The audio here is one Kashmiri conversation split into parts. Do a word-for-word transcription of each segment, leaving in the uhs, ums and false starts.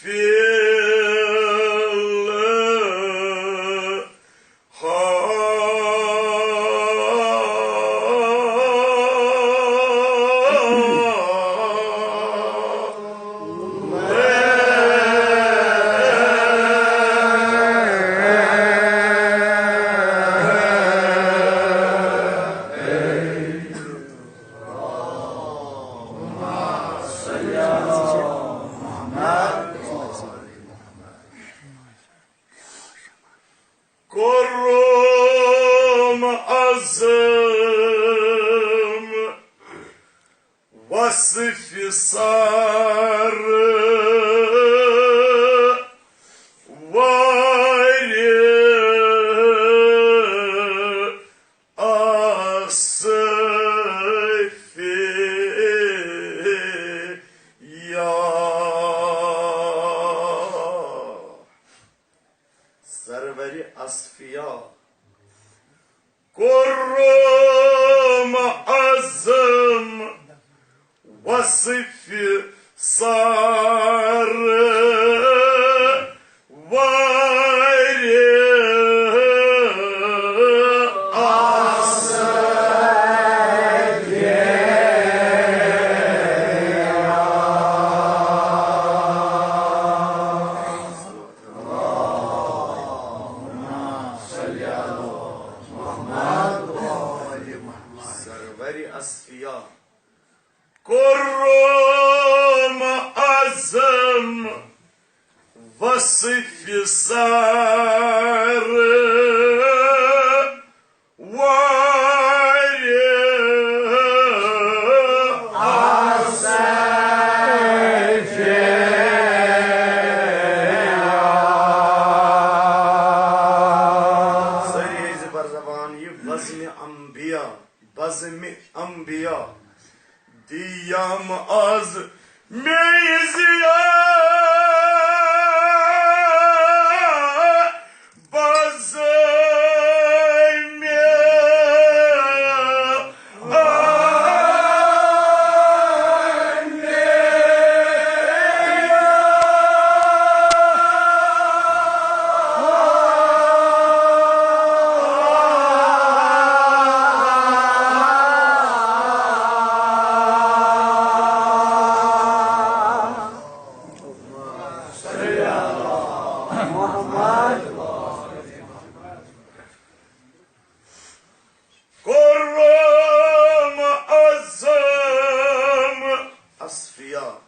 في الحال. کوٚرُم عزم وصفِ سر وارِ اصفیا. سرور اصفیا. کوٚرُم عزم وصفِ سر وارِ اصفیا. سرور اصفیا. کوٚرُم عزم وصفِ سر وارِ اصفیا. سٲری ٲسۍ زِ بر زبان یہِ وزنِ انبیاء، بزمِ انبیاء. دِیم از میزیا بزمِ کوٚرُم عزم اصفیا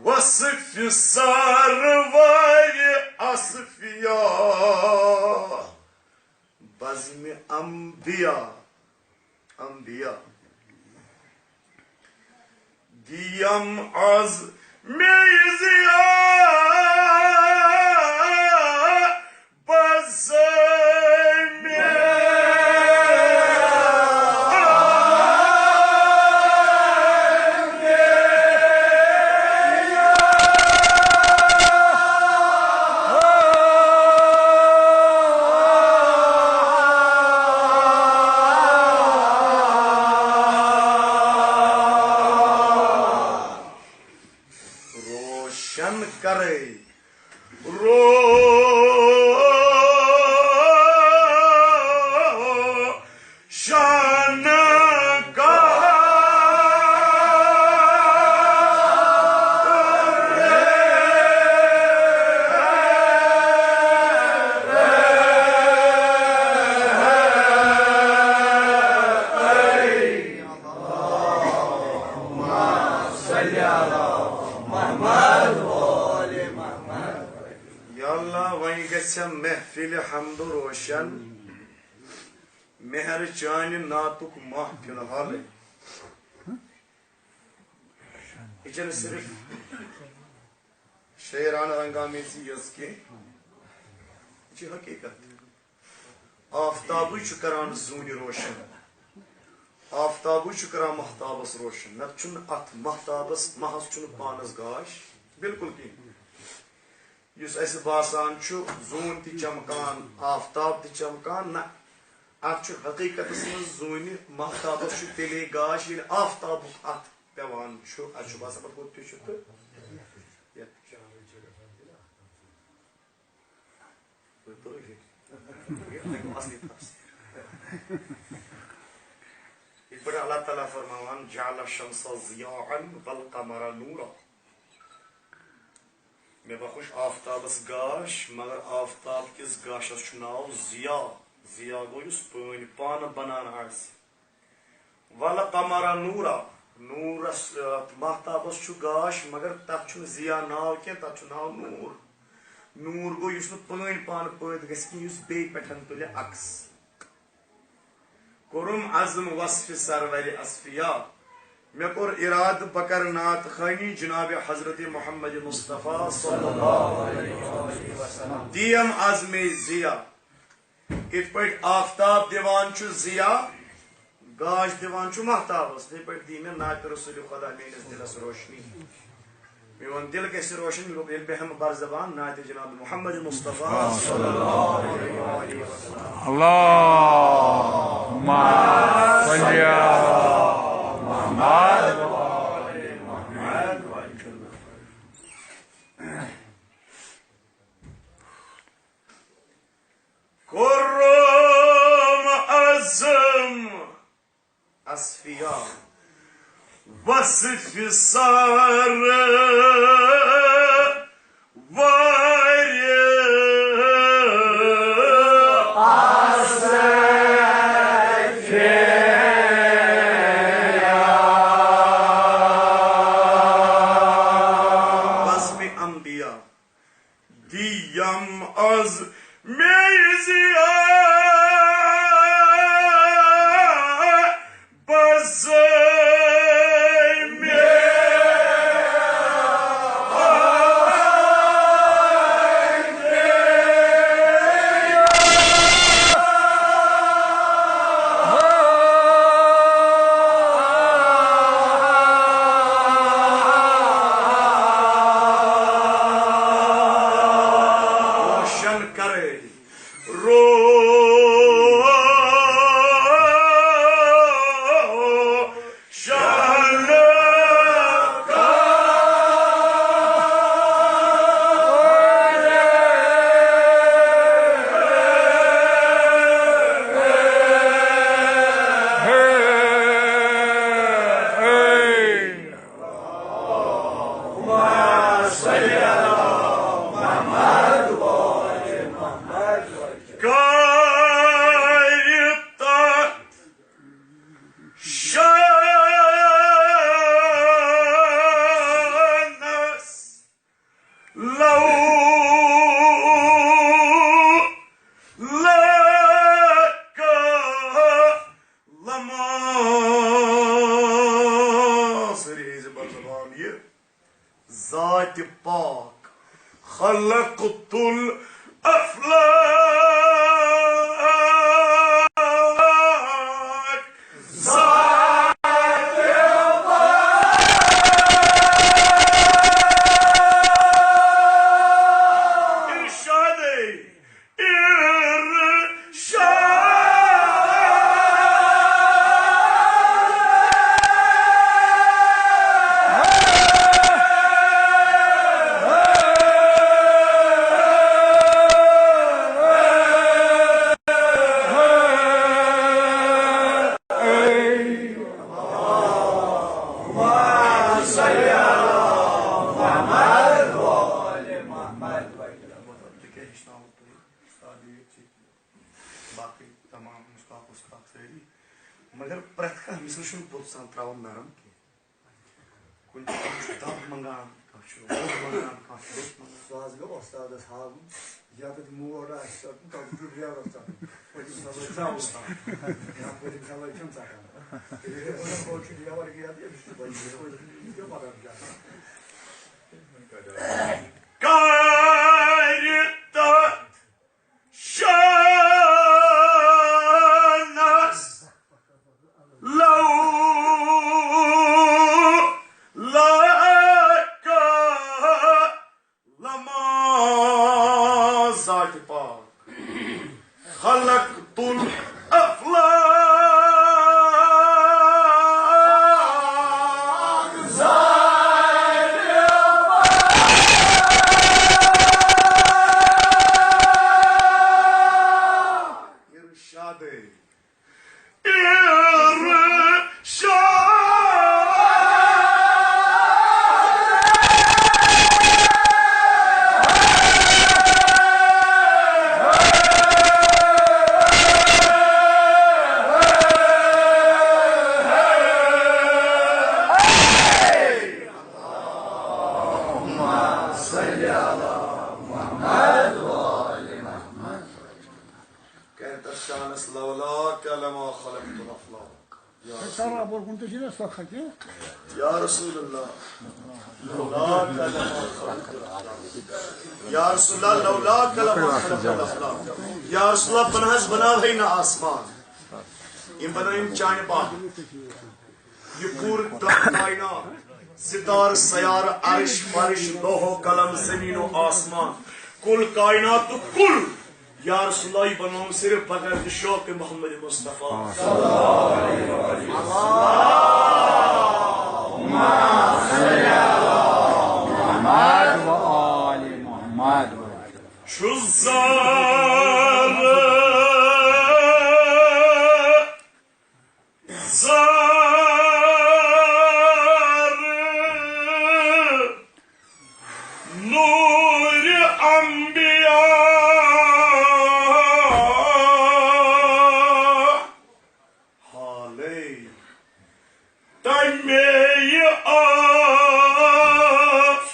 وصفِ سر وارِ اصفیا. بزمِ انبیاء، انبیاء. دِیم از میزیا بزمِ روشن کرے. روشن کرے. یا اللہ، وۄنۍ گژھِ محفل حمد و روشن مہر چانہِ نعتُک ماہ فی الحال۔ یہِ چھَنہٕ صرف شٲعرانہٕ رنگامیزی یٲژ کینٛہہ، یہِ چھِ حقیٖقت۔ آفتابٕے چھُ کران زوٗنہِ روشن، آفتابٕے چھُ کران مہتابس روشن، نتہٕ چھُنہٕ اتھ مہتابس، مہس چھُنہٕ پانس گاش بِلکُل کِہیٖنۍ۔ یُس اَسہِ باسان چھُ زوٗن تہِ چمکان، آفتاب تہِ چمکان، نہ، اتھ چھُ حقیٖقتس منٛز زوٗنہِ مہتابس چھُ تیٚلے گاش ییٚلہِ آفتابُک اتھ پٮ۪وان چھُ، اَسہِ چھُ باسان پَتہٕ گوٚو تہِ چھُ تہٕ یَتھ چھُ اَصلی تفسیٖر۔ یِتھ پٲٹھۍ اللہ تعالیٰ فرماوان، "جعل الشمس ضیاء والقمر نورا"۔ مےٚ بخش آفتابس گاش، مگر آفتاب کِس گاشس چھُ ناو ضیاء۔ ضیاء گوٚو یُس پٲنۍ پانہٕ بنان آسہِ۔ والقمر نورا، نورس، آ، ماہتابس چھُ گاش، مگر تتھ چھُنہٕ ضیاء ناو کینٛہہ، تتھ چھُ ناو نور۔ نور گوٚو یُس نہٕ پٲنۍ پانہٕ پٲدٕ گژھِ کینٛہہ، یُس بیٚیہِ پٮ۪ٹھ تُلہِ عکس۔ کوٚرُم عزم وصفِ سرورِ اصفیاء۔ مےٚ کوٚر ارادٕ بہٕ کرٕ نعت خوانی جناب حضرت محمد مصطفیٰ صلی اللہ علیہ وسلم۔ دیم از مے ضیاء۔ یِتھ پٲٹھۍ آفتاب دِوان چھُ ضیاء، گاش دِوان چھُ ماہتابس، تِتھے پٲٹھۍ دی مےٚ نعتِ رسول خدا میٲنِس دِلس روشنی۔ میون دل گژھِ روشن، ییٚلہِ بہٕ ہٮ۪مہٕ بر زبان نعتِ جناب محمد مصطفیٰ صلی اللہ علیہ وسلم۔ اللهم صل على محمد۔ کوٚرُم عزم اصفیاء وصفِ سرورِ اصفیاء۔ بزمِ انبیاء دِیم از مے ضیاء، بزمِ روشن کرے۔ روشن لما۔ سٲری ہیٚیِو زبردست زبان یہِ۔ ذاتِ پاک خلقت الافلاک۔ ذاتِ پاک۔ ارشادے۔ باقٕے تمام مُشتاق وُشتاق سٲری، مگر پرٛٮ۪تھ کانٛہہ مِثال چھُنہٕ پوٚت سان ترٛاوُن نرم کینٛہہ۔ کُنہِ چھُ، کانٛہہ چھُ دَب منٛگان، کانٛہہ چھُ روٚف منٛگان، کانٛہہ چھُ روٚف منٛگان۔ سُہ حظ گوٚو وۄستادَس ہاوُن، یَتَتھ موڑ آسہِ ژَٹُن، تَتھ چھُ ڈرٛیورَس ژَٹُن۔ پٔتِم سَوٲرۍ چھُ وۄستاد۔ یا پٔتِم سَوٲرۍ چھُنہٕ ژَٹان۔ ییٚلہِ یِمَن ہورٕ چھُ ڈرٛیوَر گِیَر، أمِس چھُ بَچہِ، یہِ کیٛاہ پَتہ کیٛاہ؟ کَرِ تَتھ شانس لو لک لما۔ ذاتِ پاک خلقت الافلاک۔ بول کُن تہِ چھِنہٕ اَسہِ تۄکھا کینٛہہ۔ یا رسول اللہ، لولا کلمہ خلق الافلاک۔ یا رسول اللہ، لولا کلمہ خلق الافلاک۔ یا رسول اللہ، بہٕ نہ حظ بناوہے نہٕ آسمان، یِم بنٲوِم چانہِ پاکھ۔ یہِ پوٗرٕ کائنات، ستارٕ، سیارٕ، عرش، فرش، لوح و قلم، زمین و آسمان، کل کائنات و کل۔ یا رسول اللہ، یہِ بنووُم صرف بغیر تہِ شوق محمد مصطفیٰ۔ محمد و آل محمد۔ چھُ زر زر نور انبیاء حالے تمے آفتاب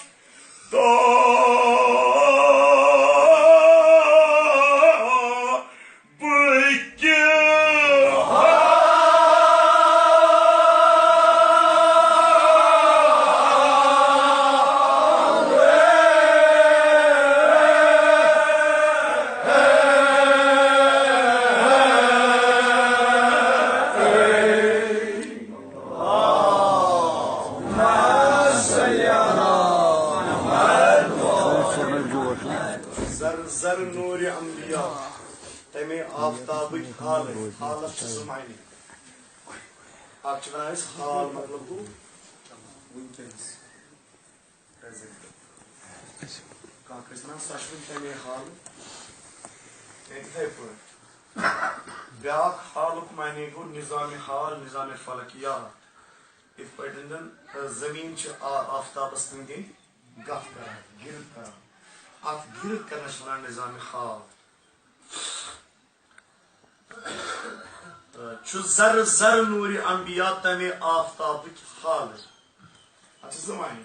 بہٕ کیٛاہ زر زر نور انبیاء، تمے آفتابٕکۍ حالے۔ حالس چھِ زٕ معنی۔ اکھ چھِ ونان أسۍ حال، مطلب گوٚو وٕنکیٚنس، present۔ کانٛہہ کٲنٛسہِ ونان سۄ چھِ وٕنہِ تمے حالہٕ، یا تِتھے پٲٹھۍ۔ بیٛاکھ حالُک معنی گوٚو نظام حال، نظام فلکیات۔ یِتھ پٲٹھۍ زن زٔمیٖن چھِ آ-، آفتابس أنٛدۍ أنٛدۍ گرد کران، گرد کران۔ اتھ گرد کرنس چھِ ونان نظام حال۔ چھُ زر زر نور انبیاء تمے آفتابٕکۍ حالے۔ اتھ چھِ زٕ معنی۔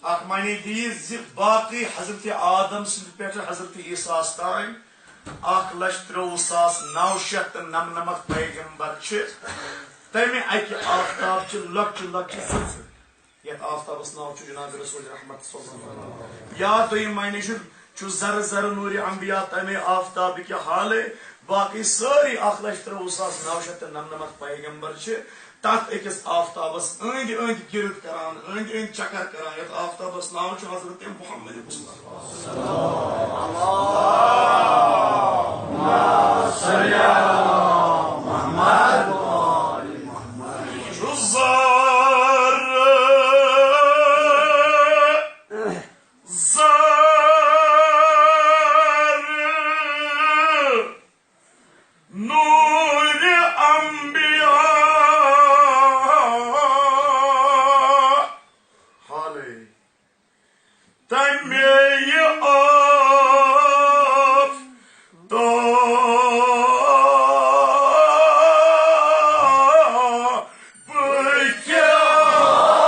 اکھ معنی تہِ یہِ زِ باقٕے حضرت آدم سٕنٛدِ پٮ۪ٹھٕ حضرت عیسیٰ ہس تام اکھ لچھ ترٛۆوُہ ساس نو شیٚتھ تہٕ نمنمتھ پیغمبر چھِ تمہِ اکہِ آفتاب چہِ لۄکچہِ لۄکچہِ زٕژٕ۔ یتھ آفتابس ناو چھُ جناب رسول رحمت صلی اللہ علیہ وسلم۔ یا دوٚیِم معنی چھُ، چھُ زر زر نور انبیاء تمے آفتاب کہِ حالے، باقی سٲری اکھ لچھ ترٛۆوُہ ساس نو شیٚتھ تہٕ نمنمتھ پیغمبر چھِ تتھ أکِس آفتابس أنٛدۍ أنٛدۍ گرد کران، أنٛدۍ أنٛدۍ چکر کران۔ یتھ آفتابس ناو چھُ حضرت محمد مصطفیٰ۔ چھُ زر زر نور انبیاء حالے تمے آفتاب بہٕ کیٛاہ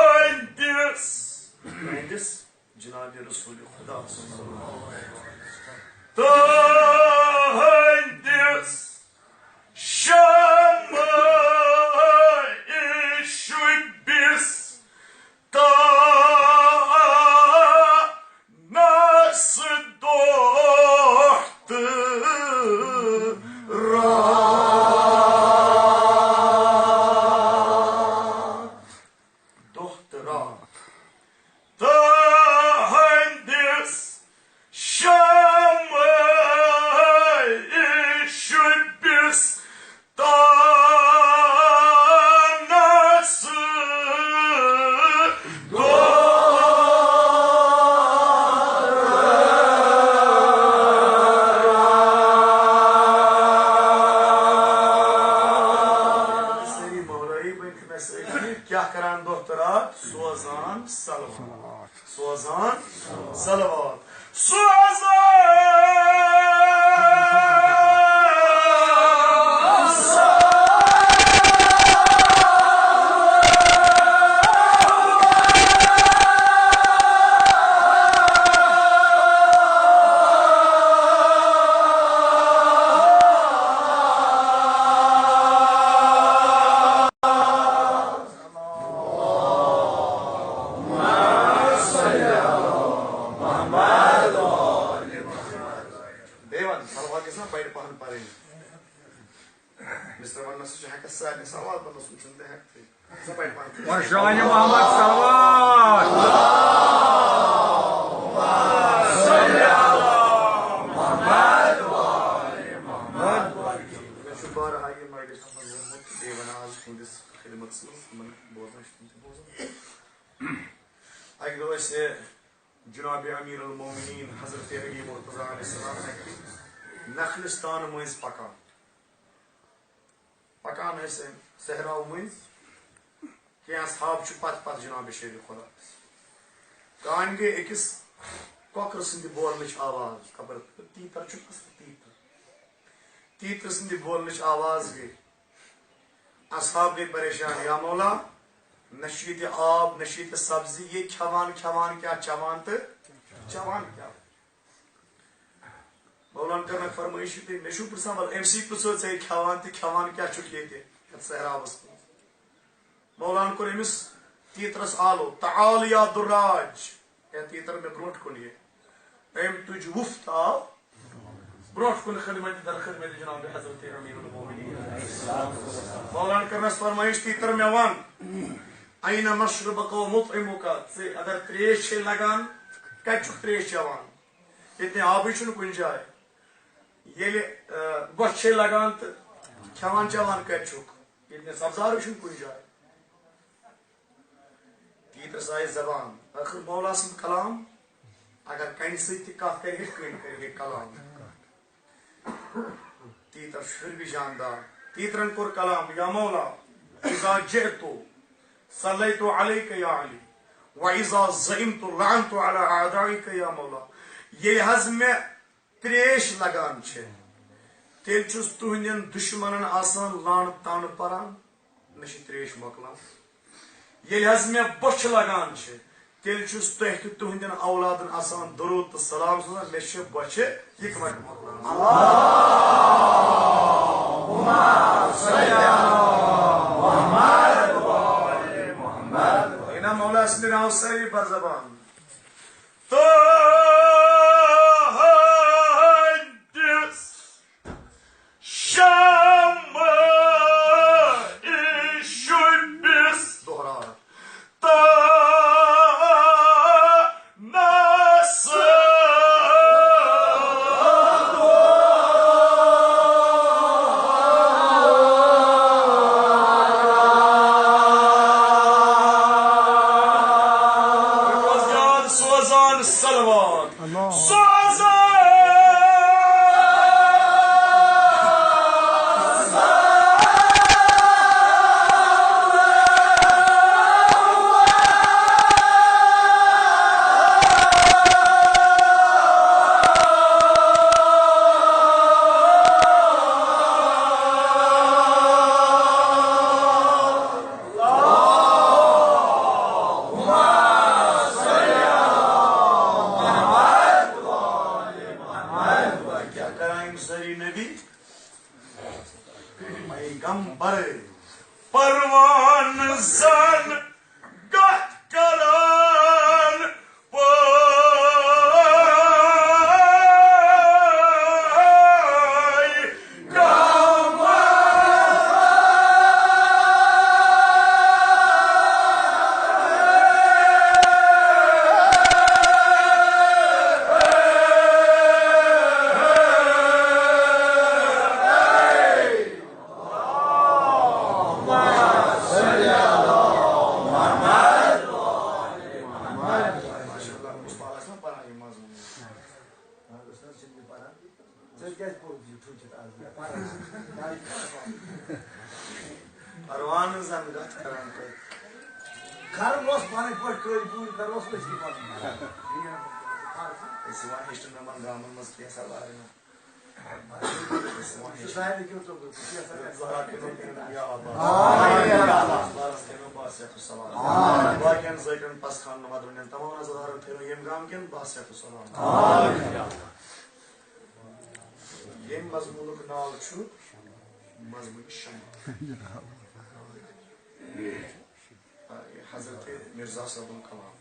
تہنٛدِس، تہنٛدِس جناب رسول خدا صلی اللہ علیہ وسلم۔ تہنٛدِس شمعِ شُبِس تانس دۄہ تہٕ راتھ۔ دۄہ تہٕ راتھ۔ تہنٛدِس شمعِ شُبِس تانس دۄہ سٲری مولوی بٔنۍ تہٕ مےٚ سۭتۍ کیٛاہ کران دۄہ تہٕ راتھ؟ سوزان صلوات۔ سوزان صلوات۔ سوزان بیٚیہِ وَن، صلوات گژھِ نا بَڑِ پَہَن پَرٕنۍ۔ مِسٹر وَننَس چھِ ہٮ۪کان سارنٕے صلوات وَننَس، وٕچھُن تہِ ہٮ۪کتھٕے۔ سُہ بَڑِ پَہَن۔ ورشانِ محمد صلوات۔ مےٚ چھُ بارہا یہِ مجلس منٛز ووٚنمُت، بیٚیہِ وَنان آز تُہٕنٛدِس خدمتس منٛز، یِمَن بوزان چھِ تِم تہِ بوزان۔ اَکہِ دۄہ ٲسۍ جناب امیر المومنین حضرت علی مرتضی علیہ السلام اَکہِ نخلستان مٔنٛزۍ پکان۔ پکان ٲسۍ أمۍ صحراو مٔنٛزۍ۔ کینٛہہ اصحاب چھِ پتہٕ پتہٕ جناب شیر خدا۔ کامہِ گٔے أکِس کۄکرٕ سٕنٛدِ بولنٕچ آواز، خبر تیٖتر چھُ اصل تیٖتر۔ تیٖتر سٕنٛدِ بولنٕچ آواز گٔے۔ اصحاب گٔے پریشان، یا مولا، نہ چھُ ییٚتہِ آب، نہ چھُ ییٚتہِ سبزی، یہِ کھٮ۪وان کھٮ۪وان کیٛاہ، چٮ۪وان تہٕ چٮ۪وان کیٛاہ؟ مولاہن کٔرنَکھ فرمٲیش، تہٕ مےٚ چھُو پرٛژھان، وَلہٕ أمۍ سٕے پرٛژھو ژےٚ، کھٮ۪وان تہٕ کھٮ۪وان کیٛاہ چھُکھ ییٚتہِ یَتھ صحراوَس منٛز؟ مولاہن کوٚر أمِس تیٖترَس آلو، تعال یا دُراج، ہے تیٖتر، مےٚ برونٛٹھ کُن یہِ۔ أمۍ تُج وُپھ تہٕ آو برونٛٹھ کُن خدمت در خدمت جناب حضرت امیر المومنین۔ مولاہن کٔرنَس فرمٲیش، تیٖتر، مےٚ وَن، این مشربک و مطعمک، ژےٚ اگر ترٛیش چھے لگان، کَتہِ چھُکھ ترٛیش چٮ۪وان؟ ییٚتہِ نہٕ آبٕے چھُنہٕ کُنہِ جایہِ۔ ییٚلہِ، آ، بۄچھِ چھے لگان تہٕ کھٮ۪وان چٮ۪وان کَتہِ چھُکھ؟ ییٚتہِ نہٕ سبزارٕے چھُنہٕ کُنہِ جایہِ۔ تیٖترَس آیہِ زبان۔ ٲخٕر مولا سُنٛد کلام، اگر کَنہِ سۭتۍ تہِ کَتھ کَرِ ہے، کٔنۍ کَرِ ہے کلام۔ تیٖتر چھُ پھر بھی جاندار۔ تیٖترَن کوٚر کلام، یا مولا، اذا جئت صلیت علیک یا علی، و اذا ظئمت لعنت علی اعدائک یا مولا۔ ییٚلہِ حظ مےٚ ترٛیش لگان چھِ، تیٚلہِ چھُس تُہنٛدٮ۪ن دُشمنن آسان لعنت تانہٕ پران، مےٚ چھِ ترٛیش مۄکلان۔ ییٚلہِ حظ مےٚ بۄچھِ لگان چھِ، تیٚلہِ چھُس تۄہہِ تہٕ تُہنٛدٮ۪ن اولادن آسان درود تہٕ سلام سوزان، مےٚ چھِ بۄچھِ یِکوَٹہٕ مۄکلان۔ اللہم صل علی محمد و آل محمد۔ ہے نا مولا سٕنٛدِ ناوٕ سٲری بر زبان۔ تہنٛدِس شمعِ شُبِس دۄہراو۔ تانس۔ روزگار سوزان صلوات۔ اللہ۔ سوزان۔ کیٛاہ کران یِم سٲری نبی؟ پیغمبر۔ پروان زن کتھ کران پٲے۔ پروان زن کتھ کران پٲٹھۍ۔ کرن اوس پنٕنۍ پٲٹھۍ کٲلۍ پوٗرۍ کرو اوس أسۍ تہِ پنٕنۍ۔ أسۍ یِوان ہیٚچھنہٕ یِمن گامن منٛز کینٛہہ سوال۔ أسۍ یِوان ہیٚچھنہٕ۔ سُہ سارنٕے کیُتھ توٚمُل، سُہ چھُ یَژھان اَسہِ زہرا کٔرِو تٔمۍ یا آباد۔ آمین۔ بارس کٔرِو باسیت السلام۔ آمین۔ باقین ذٲکرن پس خانن ودونین تمام نظر ہارن تھٲیِو ییٚمہِ گامہٕ کٮ۪ن باسیت السلام۔ آمین۔ ییٚمہِ مضموٗنُک ناو چھُ مضموٗن شمع۔ حضرت مرزا صٲبُن کلام۔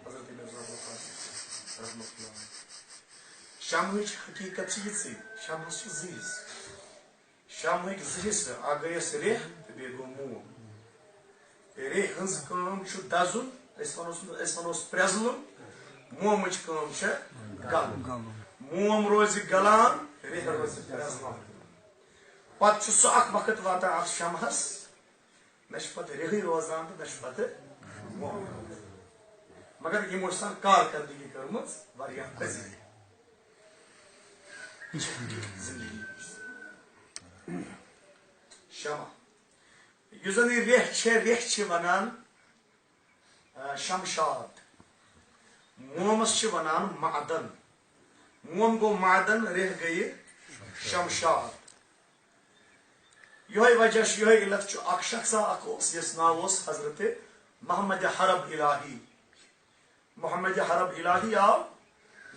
حضرت مرزا ابوالقاسم رحمۃ اللہ علیہ۔ شمعٕچ حقیٖقت چھِ یِژٕے، شمعس چھِ زٕ حصہٕ۔ شمعٕکۍ زٕ حصہٕ، اکھ گٔیَس ریٚہہ تہٕ بیٚیہِ گوٚو موم۔ ریٚہہ ہٕنٛز کٲم چھُ دَزُن، أسۍ وَنوس، أسۍ وَنوس پرٛٮ۪زلُن، مومٕچ کٲم چھےٚ گَلُن۔ موم روزِ گَلان، ریٚہہ روزِ پرٛٮ۪زلان۔ پَتہٕ چھُ سُہ اَکھ وقت واتان اَتھ شمعس، نہ چھُ پتہٕ ریٚہٕے روزان تہٕ نہ چھُ پتہٕ موت۔ مگر یِمو چھِ آسان کارکردگی کٔرمٕژ واریاہ عظیٖم۔ زندگی۔ شمع۔ یُس زن یہِ ریٚہہ چھےٚ، ریٚہہ چھِ ونان، آ، شمشاد۔ مومس چھِ ونان معدن۔ موم گوٚو معدن، ریٚہہ گٔیہِ شمشاد۔ یہے وجہ چھُ، یہے علت چھُ، اکھ شخصا اکھ اوس، یس ناو اوس حضرت محمد حرب الہی۔ محمد حرب الہی آو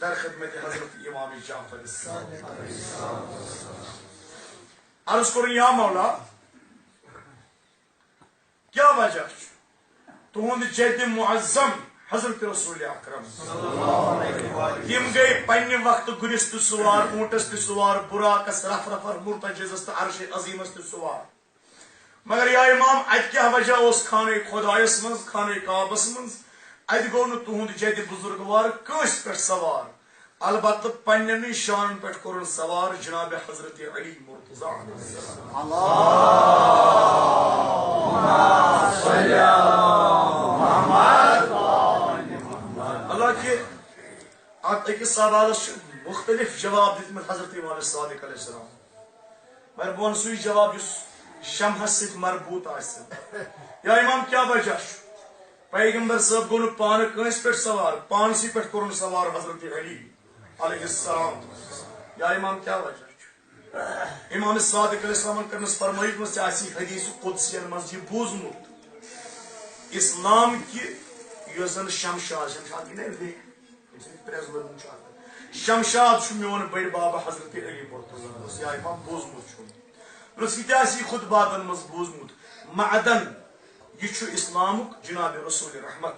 در خدمت حضرت امام جعفر صادق۔ عرض کوٚرُن، یا مولا، کیا وجہ چھُ؟ تُہُنٛد جد معظم حضرت رسول اکرم، یِم گٔے پننہِ وقتہٕ گُرِس تہِ سوار، اوٗنٹس تہِ سوار، براقس، رف رفر، مرتجزس تہٕ عرش عظیمس تہِ سوار۔ مگر یا امام، اتہِ کیٛاہ وجہ اوس خانہ خدایس منٛز، خانہ کعبس منٛز؟ اتہِ گوٚو نہٕ تُہُنٛد جد بزرگوار کٲنٛسہِ پٮ۪ٹھ سوار۔ البتہ پننٮ۪نٕے شانن پٮ۪ٹھ کوٚرُن سوار جناب حضرت علی مرتضی علیہ السلام۔ اللہ کہ اتھ أکِس سوالس چھِ مختلف جواب دِتمٕتۍ حضرت امام صادق علیہ السلام۔ مگر بہٕ وَنہٕ سُے جواب یُس شمعس سۭتۍ مربوط آسہِ۔ یا امام، کیٛاہ وجہ چھُ؟ پیغمبر صٲب گوٚو نہٕ پانہٕ کٲنٛسہِ پٮ۪ٹھ سوار، پانسٕے پٮ۪ٹھ کوٚرُن سوار حضرت علی علیہ السلام۔ یا امام، کیٛاہ وجہ چھُ؟ امام صادق علیہ السلامن کٔرمٕژ فرمٲیِتھ منٛز تہِ آسہِ یہِ حدیث قدسین منٛز یہِ بوٗزمُت۔ اسلام کہِ یۄس زن شمشاد، شمشاد گٔے نا ریٚہہ، ییٚمہِ سۭتۍ پرٛٮ۪زلٲنُن چھُ آسان۔ شمشاد چھُ میون بٔڑۍ بابا حضرت علی مرتضی۔ یا امام بوٗزمُت چھُم۔ دوٚپُس، یہِ تہِ آسہِ یہِ خطباتن منٛز بوٗزمُت۔ معدن، یہِ چھُ اسلامُک جناب رسول رحمت۔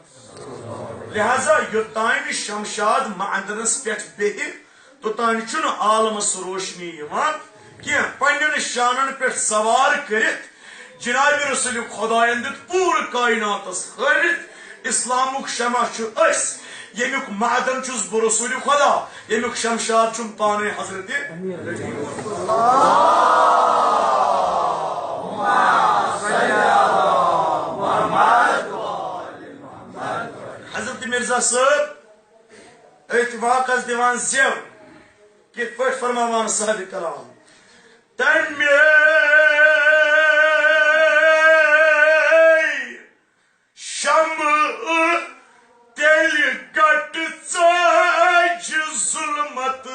لہذا یوٚتام نہٕ شمشاد معدنس پٮ۪ٹھ بیٚہہِ، توٚتام چھُنہٕ عالمس روشنی یِوان کینٛہہ۔ پننٮ۪ن شانن پٮ۪ٹھ سوار کٔرِتھ جناب رسول خدایَن دیُت پوٗرٕ کائناتس ہٲوِتھ۔ اسلامُک شمع چھُ أسۍ، ییٚمیُک معدن چھُس بہٕ رسول خدا، ییٚمیُک شمشاد چھُم پانے حضرت۔ حضرت مرزا صٲب أتھۍ واقعس دِوان زٮ۪و، کِتھ پٲٹھۍ فرماوان صاحب کلام، تَمے شمعہٕ تیٚلہِ گٹہٕ ژٲجہِ ظُلمتٕچ۔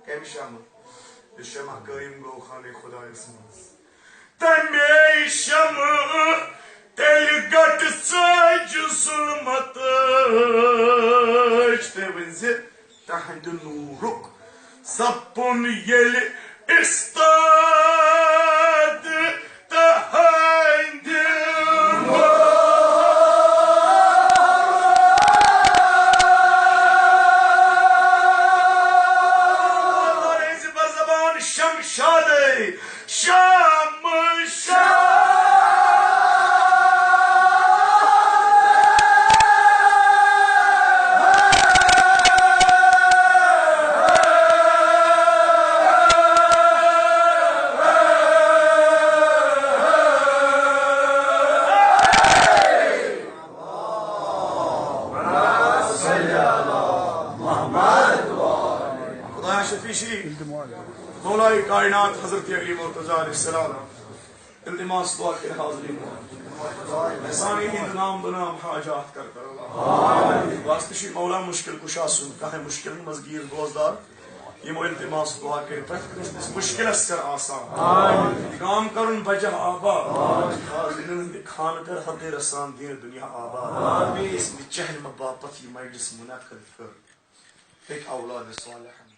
کَمہِ شمعہٕ؟ یُس شمع قٲیِم گوٚو خانہ خدایَس منٛز۔ تَمے شمعہٕ تیٚلہِ گٹہٕ ژٲجہِ ظُلمتٕچ۔ تُہۍ ؤنۍ زِ تہنٛدِ نوٗرُک سپُن ییٚلہِ استاد تہنٛدِ زبر زبان شمشادے شام شام۔ خدایا شفیع شریف، مولای کائنات حضرت علی مرتضی علیہ السلام۔ التماس دعا کٔرِتھ حاضری۔ سانہِ ہِنٛدۍ نام بنام حاجات کر کر۔ واسطہٕ چھُ مولا مشکل کشا سُنٛد، کانٛہہ مشکل منٛز گیٖر بوزدار۔ یِمو التماس دعا کٔرِتھ پرٛٮ۪تھ کٲنٛسہِ ہٕنٛدِس مُشکِلس کر آسان۔ کٲم کرُن بجا آباد۔ حاضرین ہٕنٛدِ خانہٕ کر حدِ رسان دین دنیا آباد۔ یِہِنٛدِ چہلمہٕ باپتھ یہِ مجلس منعقد کٔر۔ اکھ اولاد صالحن۔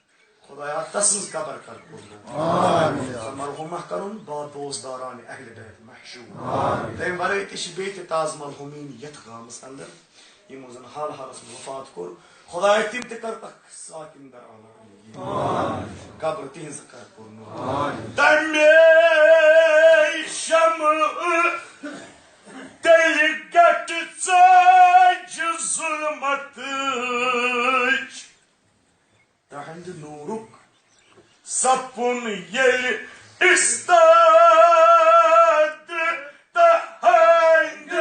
خدایا، تسٕنٛز قبر کر پُر نور۔ مرحومہ کرُن با دوست داران اہل بیت محشور۔ تمہِ ورٲے تہِ چھِ بیٚیہِ تہِ تازٕ مرحومیٖن یتھ گامس اندر، یِمو زن حال حالس منٛز وفات کوٚر۔ خدایا، تِم تہِ کر تکھ ساکن در عالم۔ قبر تِہنٛز کر پُر نور۔ تمے شمع تیٚلہِ گٹہٕ ژٲجہِ ظُلمتٕچ۔ تہنٛدِ نوٗرُک سپُن ییٚلہِ استاد تہنٛدِ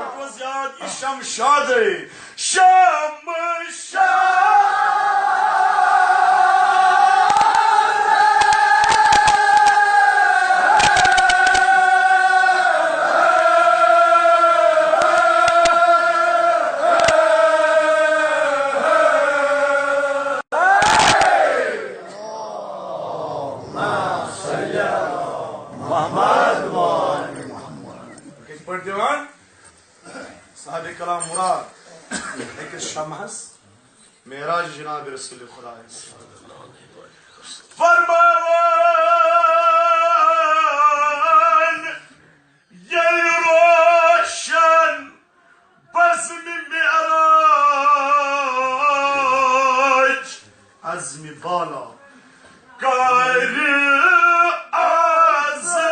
It was یاد یہِ شمشادے۔ شمشاد۔ کِتھ پٲٹھۍ دِوان؟ صاحب کلام مراد أکِس شمحس معراج جناب رسول خدایس۔ فرماوان ییٚلہِ روشن بزمِ معراج عزمِ بالا کر عزمِ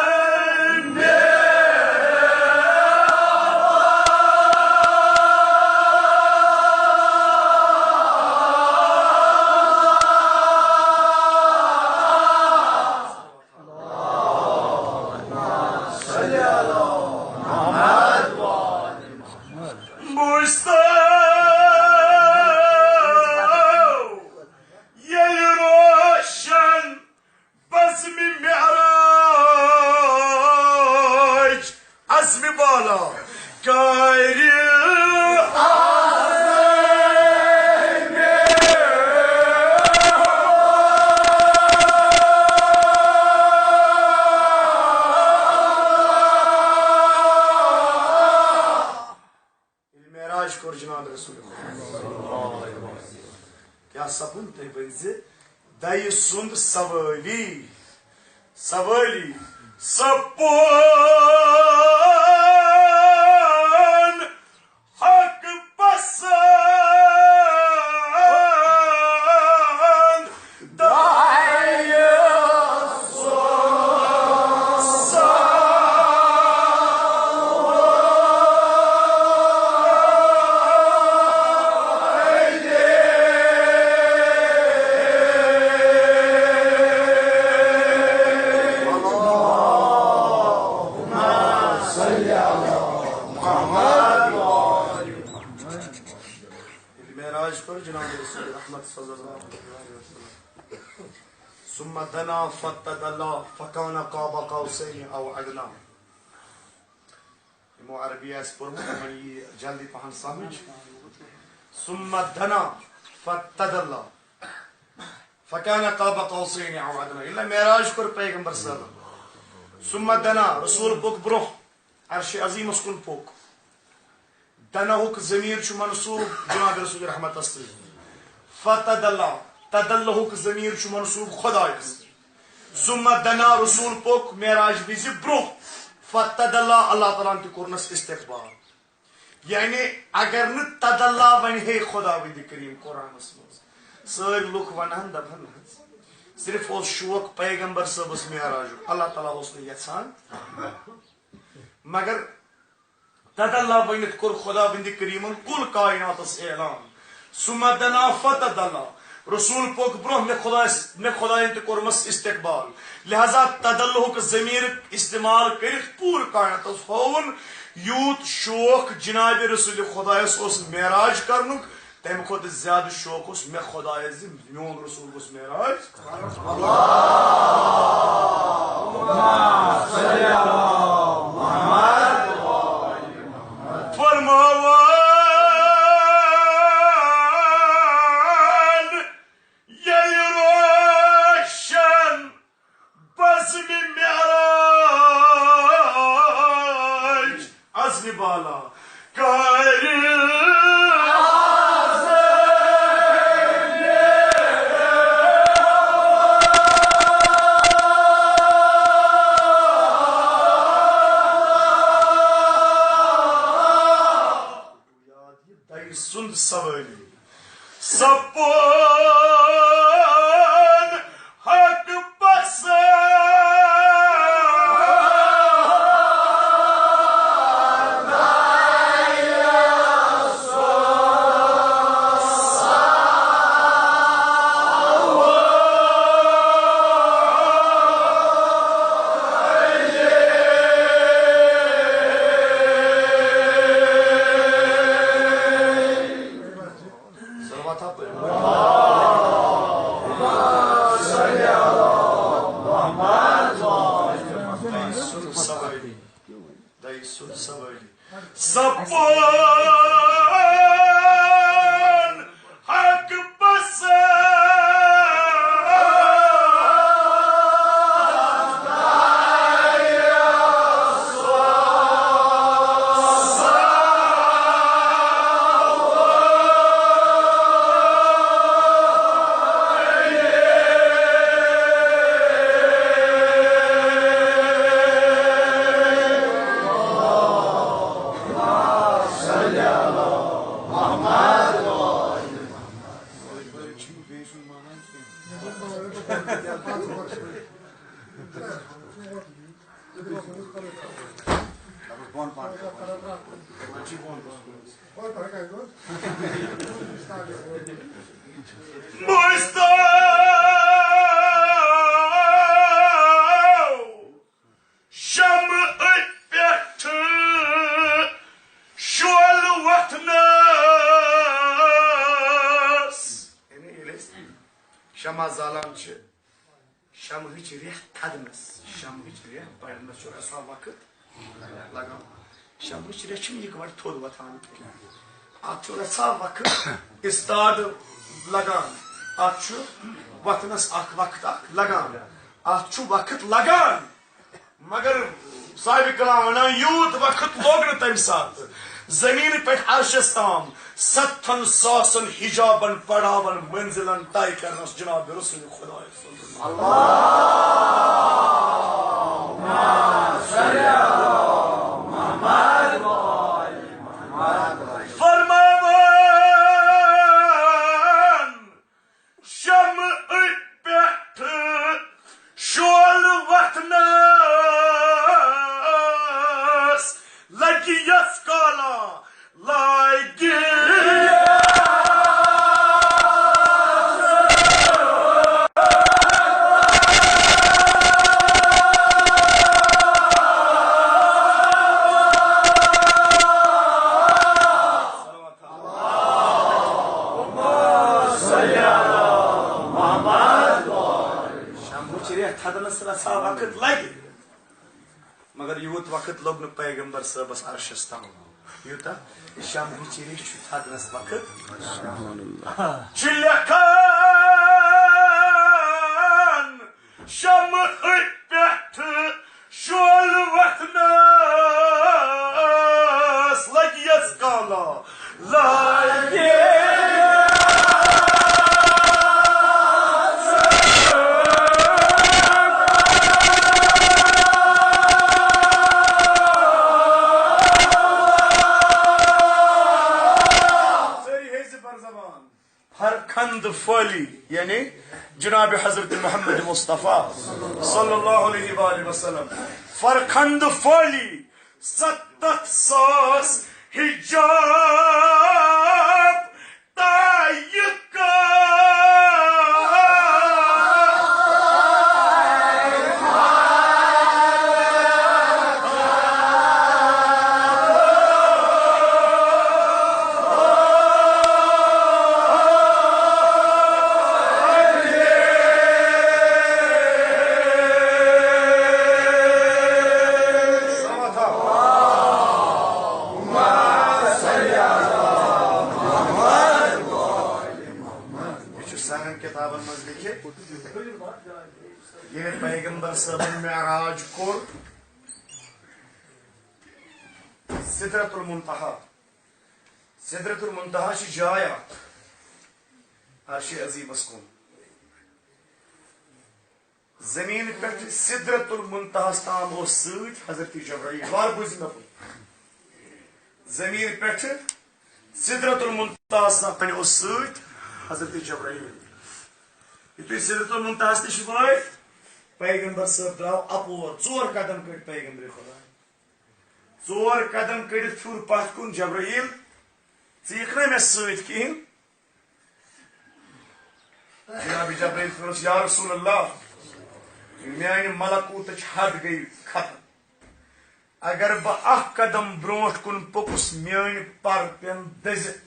مُستَو ییٚلہِ روشن بزمِ معراج عزمِ بالا کر عزمِ ییٚلہِ معراج کوٚر جناب رسول خدا، کیٛاہ سپُد تۄہہِ ؤنۍ زِ دَیہِ سُنٛد سوٲلی، سوٲلی سپُد حق پسند۔ ییٚلہِ معراج کوٚر جناب رسول رحمت صلی اللہ علیہ وسلم، ثم دنا فتدلا فکان قاب قوسین او ادنا۔ یِمو عربی آسہِ پوٚرمُت، تِمن یی جلدی پہن سمجھ۔ ثم دنا فتدلا فکان قاب قوسین او ادنا۔ ییٚلہِ معراج کوٚر پیغمبر صٲبن، ثم دنا، رسول پوٚک برونٛہہ، عرش عظیمس کُن پوٚک۔ دناہُک ضمیر چھُ منصوب جناب رسول رحمتس سۭتۍ۔ فتدلا، تدلہُک ضمیر چھُ منصوب خدایس۔ ثم دنا، رسول پوٚک معراج وِزِ برونٛہہ۔ فتدلا، اللہ تعالیٰ ہن تہِ کوٚرنس استقبال۔ یعنی اگر نہٕ تدلا ونہِ ہے خداوندِ کریم قرآنس منٛز، سٲری لُکھ ونہن، دپہن نہ حظ، صرف اوس شوق پیغمبر صٲبس معراجُک، اللہ تعالیٰ اوس نہٕ یژھان۔ مگر تدلا ؤنِتھ کوٚر خداوندِ کریمن کُل کائناتس اعلان۔ ثم دنا فتدلا۔ رسول پوٚک برونٛہہ، مےٚ خدایس، مےٚ خداین تہِ کوٚرمس استقبال۔ لہذا تدلہُک ضمیر استعمال کٔرِتھ پوٗرٕ کائناتس ہووُن یوٗت شوق جناب رسول خدایس اوس معراج کرنُک، تمہِ کھۄتہٕ زیادٕ شوق اوس مےٚ خۄدایس زِ میون رسول گوٚژھ معراج۔ فرماوان ییٚلہِ روشن بزمِ معراج عزمِ بالا کارِ دَیہِ سُنٛد سوٲری۔ سپُد حق پسند۔ صلوات ہا پٔرِو۔ دَیہِ سُنٛد سوٲری۔ دَیہِ سُنٛد سوٲری۔ سپُد حق پسند۔ مُستَو شمعہٕ پٮ۪ٹھٕ شعلہٕ وۄتھنَس۔ یعنی ییٚلہِ أسۍ شمع زالان چھِ، شمعٕچ ریٚہہ تھدنس، شمعٕچ ریٚہہ بڑنس چھُ رژھا وقت لگان۔ شمعٕچ ریٚہہ چھِنہٕ یِکوَٹہٕ تھوٚد وۄتھان کینٛہہ۔ اتھ چھُ رژھا وقت استاد لگان، اتھ چھُ وۄتھنس اکھ وقت اکھ لگان، اتھ چھُ وقت لگان۔ مگر صاحب کلام ونان، یوٗت وقت لوٚگ نہٕ تمہِ ساتہٕ زمینہِ پٮ۪ٹھ عرشس تام ستتھن ساسن حجابن پڑاون منزلن طے کرنس جناب رسول خدایس۔ فرماوان، شمعہٕ پٮ۪ٹھٕ شعلہٕ وۄتھنَس لگہِ یَس کالا لگہِ۔ شمعٕچ ریٚہہ تھدنس رژھا وقت لگہِ، مگر یوٗت وقت لوٚگ نہٕ پیغمبر صٲبس عرشس تام، یوٗتاہ شمعٕچ ریٚہہ چھُ تھدنس وقت۔ چھُ لیکھان شمعہٕ پٮ۪ٹھٕ شعلہٕ وۄتھنَس لگہِ یَس کالا لگہِ۔ سٲری ہیٚژِ بر زبان۔ فرخند پھٲلی، یعنی جناب حضرت محمد مصطفیٰ صلی اللہ علیہ وآلہ وسلم۔ فرخند پھٲلی، ستتھ ساس حجاب طے کر۔ صٲبن معراج کوٚر سدرت المنتہا۔ سدرت المنتہا چھِ جاے اکھ عرش عظیمس کُن۔ زمین پٮ۪ٹھ سدرت المنتہاس تام اوس سۭتۍ حضرت جبرائیل۔ وار بوٗزِو مےٚ کُن۔ زمین پٮ۪ٹھ سدرت المنتہاس تام اوس سۭتۍ حضرت جبرائیل۔ یُتھُے سدرت المنتہاس نِش وٲتۍ، پیغمبر صٲب درٛاو اپور، ژور قدم کٔڑۍ پیغمبر خدا۔ ژور قدم کٔڑِتھ پھیوٗر پتھ کُن، جبرائیل، ژٕ یِکھ نا مےٚ سۭتۍ کِہیٖنۍ؟ جناب جبرائیل فرموس، یا رسول اللہ، میانہِ ملکوتٕچ حد گٔے ختم۔ اگر بہٕ اکھ قدم برونٛٹھ کُن پوٚکُس، میٲنۍ پر پٮ۪ن دٔزِتھ،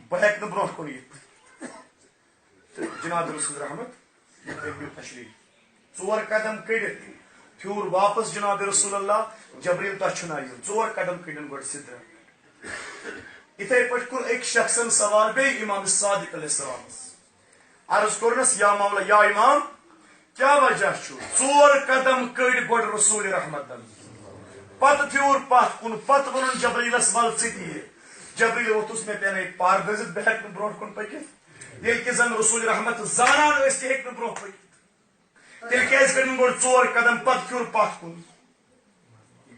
بہٕ ہیٚکہٕ نہٕ برونٛٹھ کُن یِتھ۔ تہٕ جناب رسول رحمت، یہِ تھٲوِو تشریح۔ ژور قدم کٔڑِتھ پھیوٗر واپس جناب رسول اللہ، جبریل تۄہہِ چھُ نہ یُن۔ ژور قدم کٔڑِن گۄڈٕ سدرت۔ یِتھے پٲٹھۍ کوٚر أکۍ شخصن سوال بیٚیہِ امام صادق علیہ السلامس۔ عرض کوٚرنس، یا مولا، یا امام، کیٛاہ وجہ چھُ؟ ژور قدم کٔڑۍ گۄڈٕ رسول رحمتن، پتہٕ پھیوٗر پتھ کُن، پتہٕ ووٚنُن جبریلس، ول ژٕ تہِ یہِ۔ جبریل ووٚتھُس، مےٚ پینے پر دٔزِتھ، بہٕ ہیٚکہٕ نہٕ برونٛٹھ کُن پٔکِتھ۔ ییٚلہِ کہِ زن رسول رحمت زانان ٲسۍ تہِ ہیٚکہِ نہٕ برونٛہہ پٔکِتھ۔ تیٚلہِ کیٛازِ کٔرِن گۄڈٕ ژور قدم، پتہٕ پھیُر پتھ کُن؟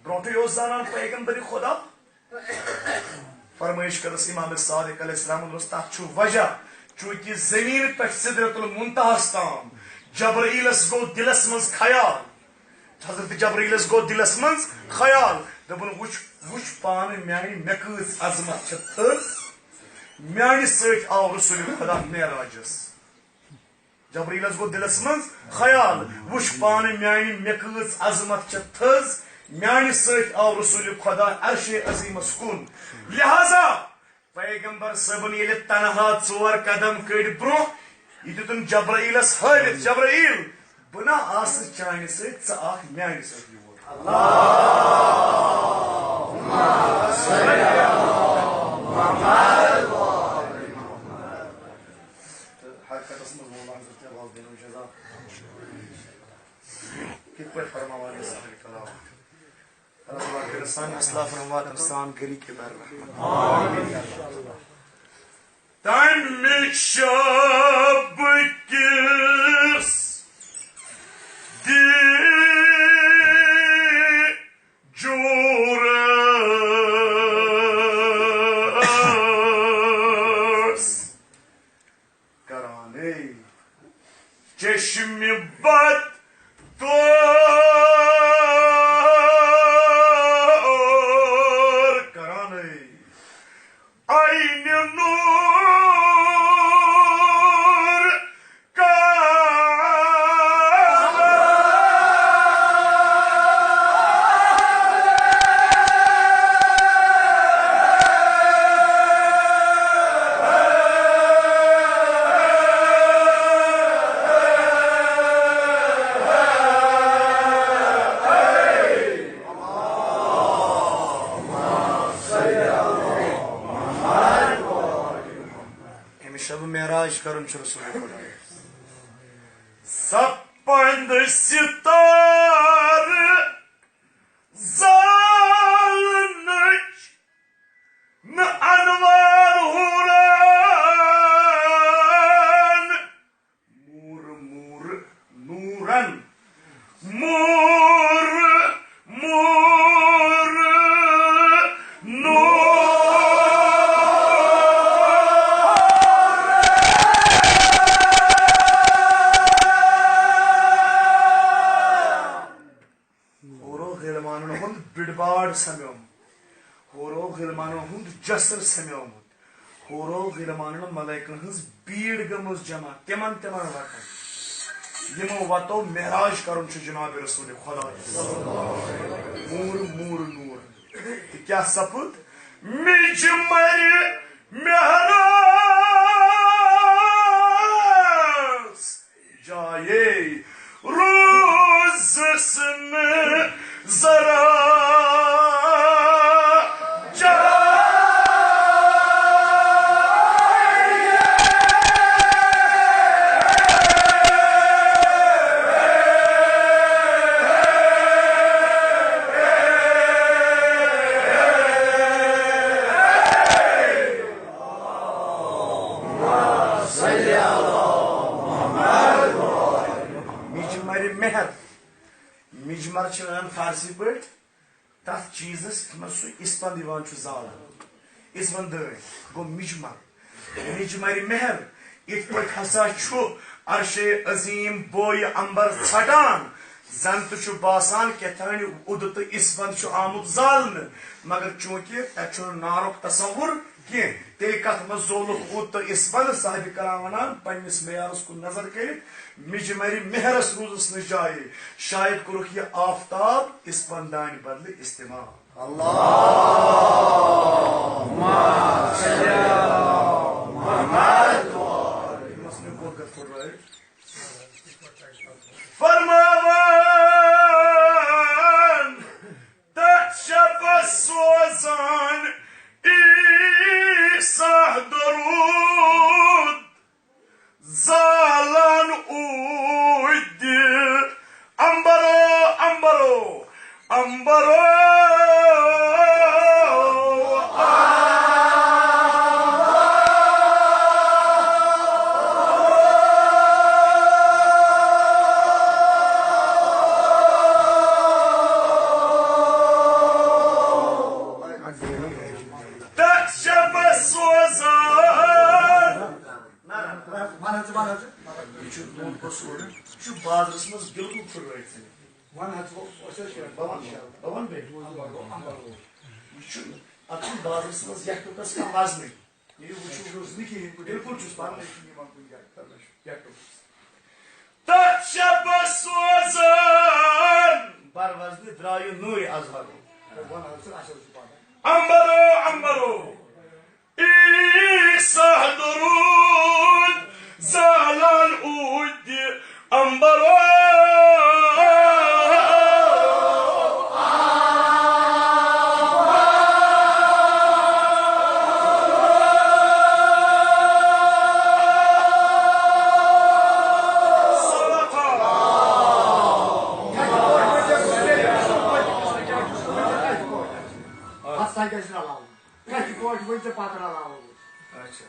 برونٛٹھٕے اوس زانان پیغمبر خدا۔ فرمٲیش کٔرٕس امام صادق علیہ السلامن، دوٚپُس، تَتھ چھُ وجہ، چوٗنٛکہِ زٔمیٖن پٮ۪ٹھ سدرت المنتہاس تام جبرائیلس گوٚو دِلس منٛز خیال، حضرت جبرائیلس گوٚو دِلس منٛز خیال، دوٚپُن، وٕچھ، وٕچھ پانہٕ میانہِ، مےٚ کۭژ عظمت چھےٚ تھٔز، میانہِ سۭتۍ آو رسول خدا معراجس۔ جبرائیلس گوٚو دِلس منٛز خیال، وٕچھ پانہٕ میانہِ، مےٚ کۭژ عظمت چھےٚ تھٔز، میانہِ سۭتۍ آو رسول خدا عرش عظیمس کُن۔ لہذا پیغمبر صٲبن ییٚلہِ تنہا ژور قدم کٔڑۍ برونٛہہ، یہِ دیُتُن جبرائیلس ہٲوِتھ، جبرائیل، بہٕ نا آسہٕ چانہِ سۭتۍ، ژٕ آکھ میانہِ سۭتۍ یور۔ تہٕ حقیقتس منٛز ووٚن حضرت والدینو جزا۔ کِتھ پٲٹھۍ فرماوان یہِ سارے کلام؟ اللہ تعالیٰ کٔرِنۍ سانہِ اسلافن واتن سان گری کے بر رحمت۔ تمہِ شب کِس دی جورس کرانے چشمِ بد طور کرانے عینِ نور أمِس شب معراج کرُن چھُ رسول خدا۔ سپند ستارٕ زالنٕچ نہٕ انوار ہُران۔ موٗر، موٗر، نوٗرن۔ موٗر، موٗر، نوٗر۔ ہورو غلمانن ہُنٛد بِڑباڑ سمیومُت، ہورو غلمانن ہُنٛد جسر سمیومُت، ہورو غلمانن ملائکن ہٕنٛز بیٖڑ گٔمٕژ جمع، تِمن تِمن وتن، یِمو وتو معراج کرُن چھُ جناب رسول خدا۔ موٗر، موٗر، نوٗر۔ تہٕ کیٛاہ سپُد؟ مِجمرِ مہراز جایے روزس نہٕ ذرا جاے۔ فارسی پٲٹھۍ تَتھ چیٖزَس یَتھ منٛز سُہ اِسپَند یِوان چھُ زالنہٕ۔ اِسپَند دٲنۍ گوٚو مِجمَر۔ مِجمَرِ مہر، یِتھ پٲٹھۍ ہسا چھُ عرشِ عظیٖم بویہِ عنبر ژھٹان، زَن تہِ چھُ باسان کیٛاہ تانۍ اُدٕ تہٕ اِسپَند چھُ آمُت زالنہٕ، مگر چوٗنٛکہِ تَتہِ چھُنہٕ نارُک تصوُر کینٛہہ، تیٚلہِ کَتھ منٛز زولُکھ اُد تہٕ اِسپَند؟ صاحبِ کلام وَنان، پنٛنِس معیارَس کُن نظر کٔرِتھ، مِجمَرِ مہرَس روٗزٕس نہٕ جایہِ، شاید کوٚرُکھ یہِ آفتاب اِسپَند دانہِ بدلہٕ استعمال۔ اللہم صل علی محمد۔ فرماوان، تتھ شبس سوزان عیسیٰ درود، زالان اوٗدِ عنبرو، عنبرو، عنبرو۔ تتھ شبس سوزان۔ نہ، نہ، وَن حظ ژٕ، وَن حظ ژٕ۔ یہِ چھُ نوٹ پَتہٕ سورُے۔ یہِ چھُ بازرَس منٛز بِلکُل پھٕٹرٲوِتھ ژھٕنِتھ۔ وَن حظ ژٕ، أسۍ حظ چھِ بہٕ وَنہٕ، بہٕ وَنہٕ بیٚیہِ۔ اَمبَر گوٚو، اَمبَر گوٚو۔ یہِ چھُ، اَتھ چھُنہٕ بازرَس منٛز یَکھ ٹُکَس کانٛہہ وَزنٕے۔ یہِ وٕچھِو، چھُس نہٕ کِہیٖنۍ، بِلکُل چھُس پَران۔ یَکھ ٹُکَس۔ تتھ شبس سوزان۔ بر وزنہِ درٛایہِ نوٗرِ اظہرو۔ وَن حظ ژٕ، اَسہِ حظ چھُ پَران۔ عنبرو، عنبرو۔ عیسیٰ درود زالان اُدِ عنبرو۔ ہتھ سا گژھِ رلاوُن۔ کتھِ پٲٹھۍ ؤنۍ ژےٚ پتہٕ رلاوو أسۍ۔ اچھا۔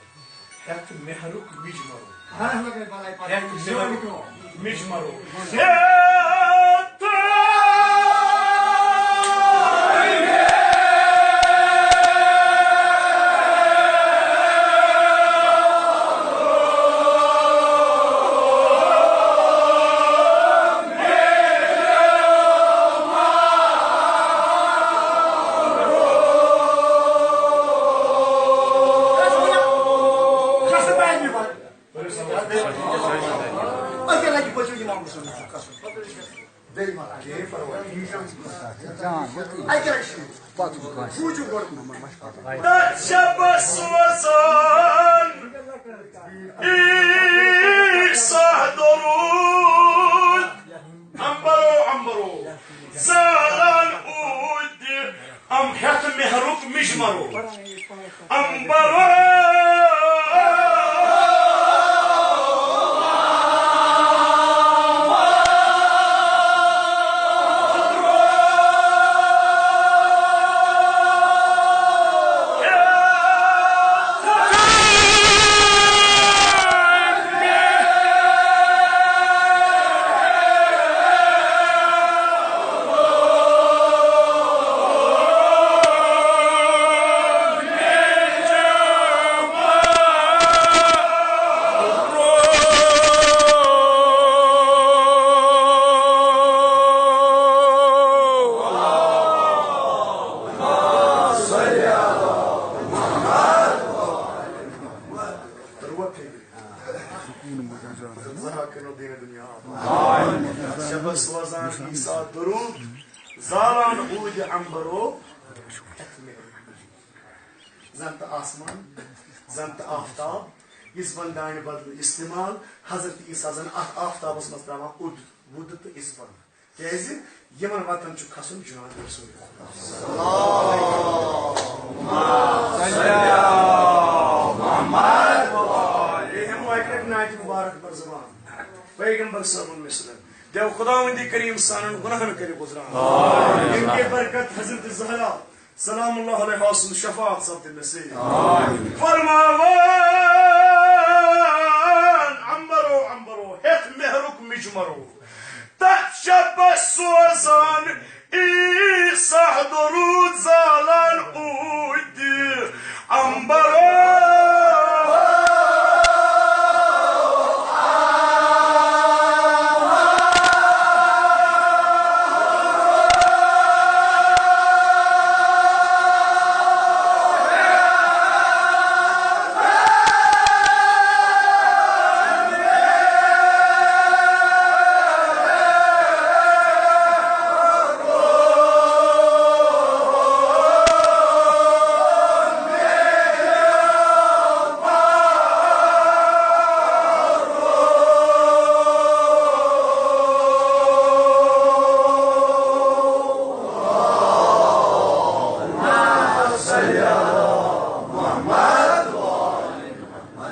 ہیٚتھ مہرُک مِجمَرو۔ ہاں، ہاں، بلاے پتہٕ۔ ہیٚتھ مہرُک مِجمَرو۔ ہیٚتھ۔ تتھ شبس سوزان عیسیٰ درود۔ عنبرو، عنبرو، زالان اُدِ ام ہیٚتھ مہرُک مِجمَرو۔ عنبرو۔ شبس سوزان عیسیٰ درود، زالان اُدِ عنبرو۔ زن تہٕ آسمان، زن تہٕ آفتاب، یُس بندانہِ بدلہٕ استعمال، حضرت عیسیٰ زن اتھ آفتابس منٛز تراوان اُد، وُد تہٕ اِسبند۔ کیازِ یِمن وتن چھُ کھسُن جناب رسول خدا۔ بیٚیہِ ہٮ۪مو اکہِ لٹہِ نعتِ مبارک بر زبان۔ پیغمبر صٲبُن مثل۔ دیو خداوندِ کریم سانن گناہن کٔرِ گُزران۔ ییٚمہِ کہِ برکت حضرت زہرا سلام اللہ علیہا سُنٛد شفاعت سپدِ نصیب۔ فرماوان، عنبرو، عنبرو، ہیٚتھ مہرُک مِجمَرو۔ تتھ شبس سوزان سَتھ دۄہ روٗد زالان اوٗنتہِ اَمبَر۔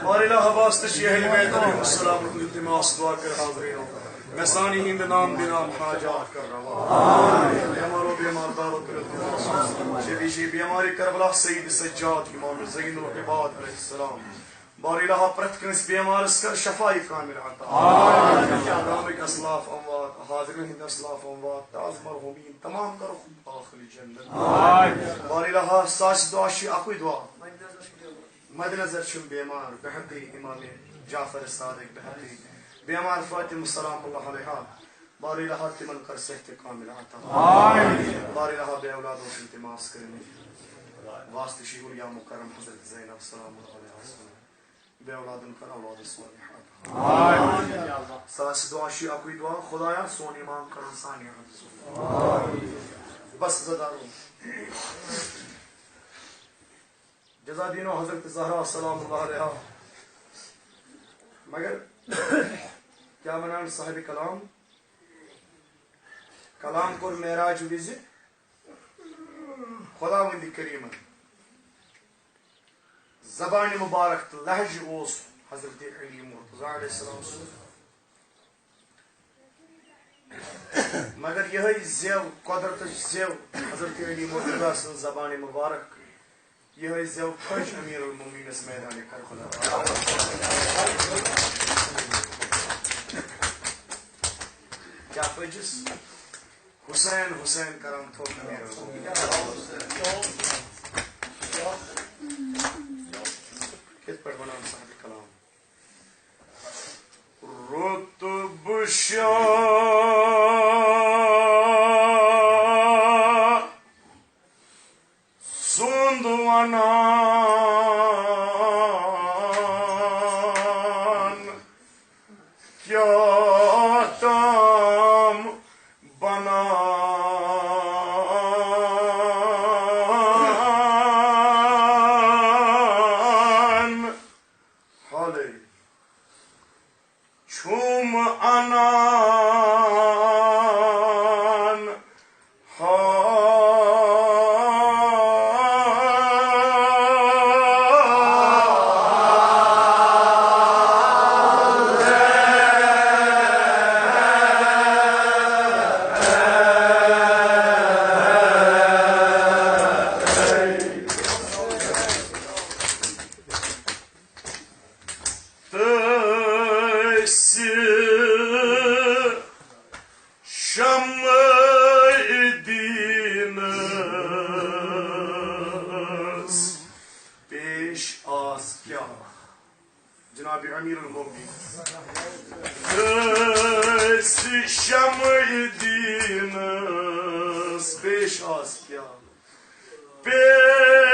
بارِ الہ، واسطہٕ چھِ اہلِ بیت علیہم السلام التماس، دعا کر حاضرین، مےٚ سانہِ ہِنٛدِ نام بِنام حاجات کر روا۔ بیمارو بیمار دارو کر التماس، شفیع بیمارِ کربلا سید سجاد امام زین العباد علیہ السلام۔ بارِ الہ، پرٛٮ۪تھ کٲنٛسہِ بیمارس کر شفاء کامل عطا۔ آمین۔ گامٕکۍ اسلاف اموات، حاضرین ہٕنٛدۍ اسلاف اموات، تاز مرحومین تمام کرو آخری جنت۔ آمین۔ بارِ الہ، ساسہِ دعا چھِ اکُے دعا۔ مد نظر چھُم بیمار بحقِ امام جعفر صادق بحقِ بیمار فاطمہ سلام اللہ علیہا۔ بارِ الہ، تِمن کر صحتِ کامل عطا۔ آمین۔ بارِ الہ، بے اولاد اوس التماس کرنٕچ، واسطہٕ چھُ یا مکرم حضرت زینب سلام اللہ علیہا۔ بے اولادن کر اولاد صالح عطا۔ آمین۔ ساسہِ دعا چھُ اکُے دعا، خدایا سون ایمان کرن سانہِ حد۔ بس زدارو۔ جزا دینو حضرت زہرا سلام اللہ علیہا۔ مگر کیا ونان صاحب کلام؟ کلام کوٚر معراج وِزِ خداوندِ کریمن۔ زبانِ مبارک تہٕ لہجہِ اوس حضرت علی مرتضیٰ علیہ السلام سُنٛد۔ مگر یِہوٚے زٮ۪و، قۄدرتٕچ زٮ۪و، حضرت علی مرتضیٰ سٕنٛز زبانِ مبارک، یِہوٚے زٮ۪و پھٔج امیر المومنینس میدانِ کربلا۔ کیٛاہ پھٔجِس؟ حسین، حسین کران تھوٚو امیر المومنین۔ کِتھ پٲٹھۍ ونان صاحب کلام؟ رُتبہٕ شاہ سُنٛد ونان کیٛاہ تام بنان۔ حالے چھُم انان۔ تٔسۍ شمعِ دیٖنس پیش آس کیٛاہ؟ جناب امیر المومنین۔ تٔسۍ شمعِ دیٖنس پیش آس کیٛاہ؟ پیش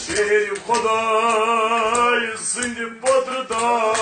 شیرِ خۄداے سٕنٛدِ پٔترٕ دار۔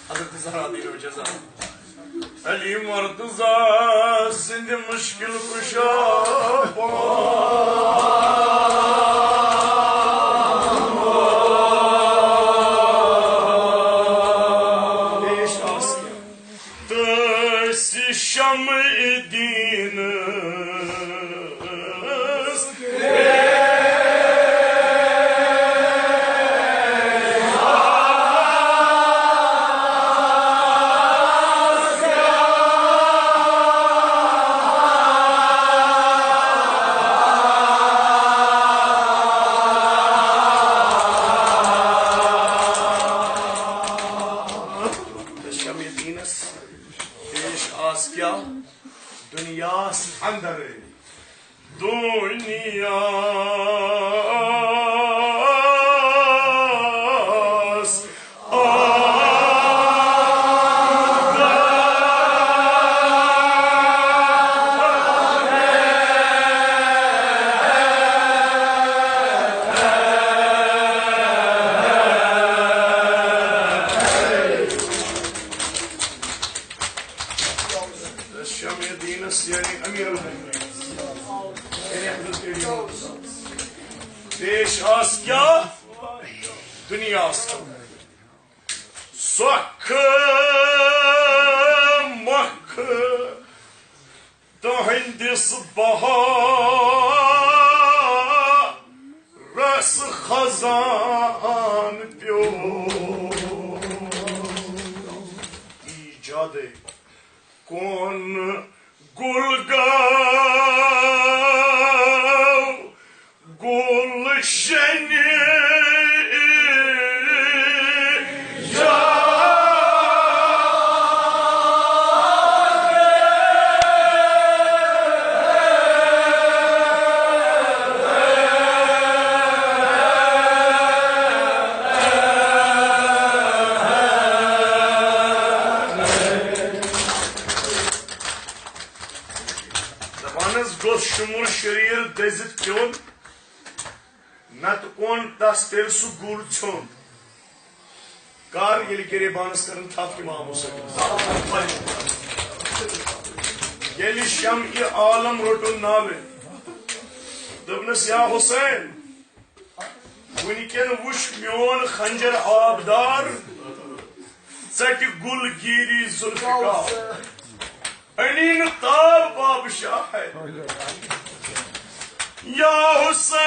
حضرت زہرا دیٖنو جزا۔ علی مرتضی سٕنٛدِ مُشکِل کُشا۔ پیش آس کیا؟ تہٕ شمع دیٖنَس۔ شمع دیٖنَس پیش آس کیا؟ دُنیاہَس اندر۔ دُنیاہَس اندر۔ شمع دیٖنَس یعنی امیر المومنین۔ یعنی حضرت علی۔ پیش آس کیا؟ دُنیاہَس اندر۔ سۄکھٕ مۄکھٕ تُہٕنٛدِس بہارَس خزان پیوٚو۔ ایجادے کون گُل گاو گُلشنہِ۔ دپان حظ گوٚژھ شُمُر شریٖر دٔزِتھ پیوٚن، نتہٕ اوٚن تس تیٚلہِ سُہ گُر ژھیوٚن۔ کر ییٚلہِ غریبانس کٔرٕن تھپھ امام حسین۔ ییٚلہِ شمعِ عالم روٚٹُن نالہٕ، دوٚپنس، یا حسین، وٕنکٮ۪ن وٕچھ میون خنجر آبدار، ژٹہِ گُل گیٖری ذوالفقار۔ أنی نہٕ تاب باب شاہ ہے۔ یا حسین،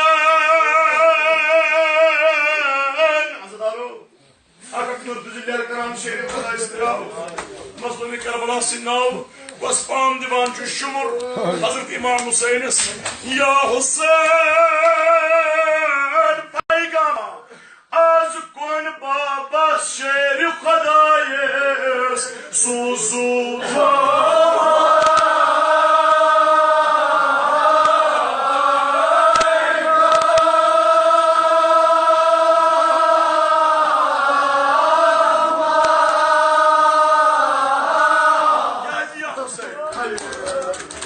عزادارو، اکھ اکھ نور تُجہِ لیر کران شیر خدا استراو۔ مظلوم کربلا سٕنٛدۍ ناو وس پام دِوان چھُ شُمُر حضرت امام حسینس۔ یا حسین پیغام، از کون بابا شیر خدایس سوزو۔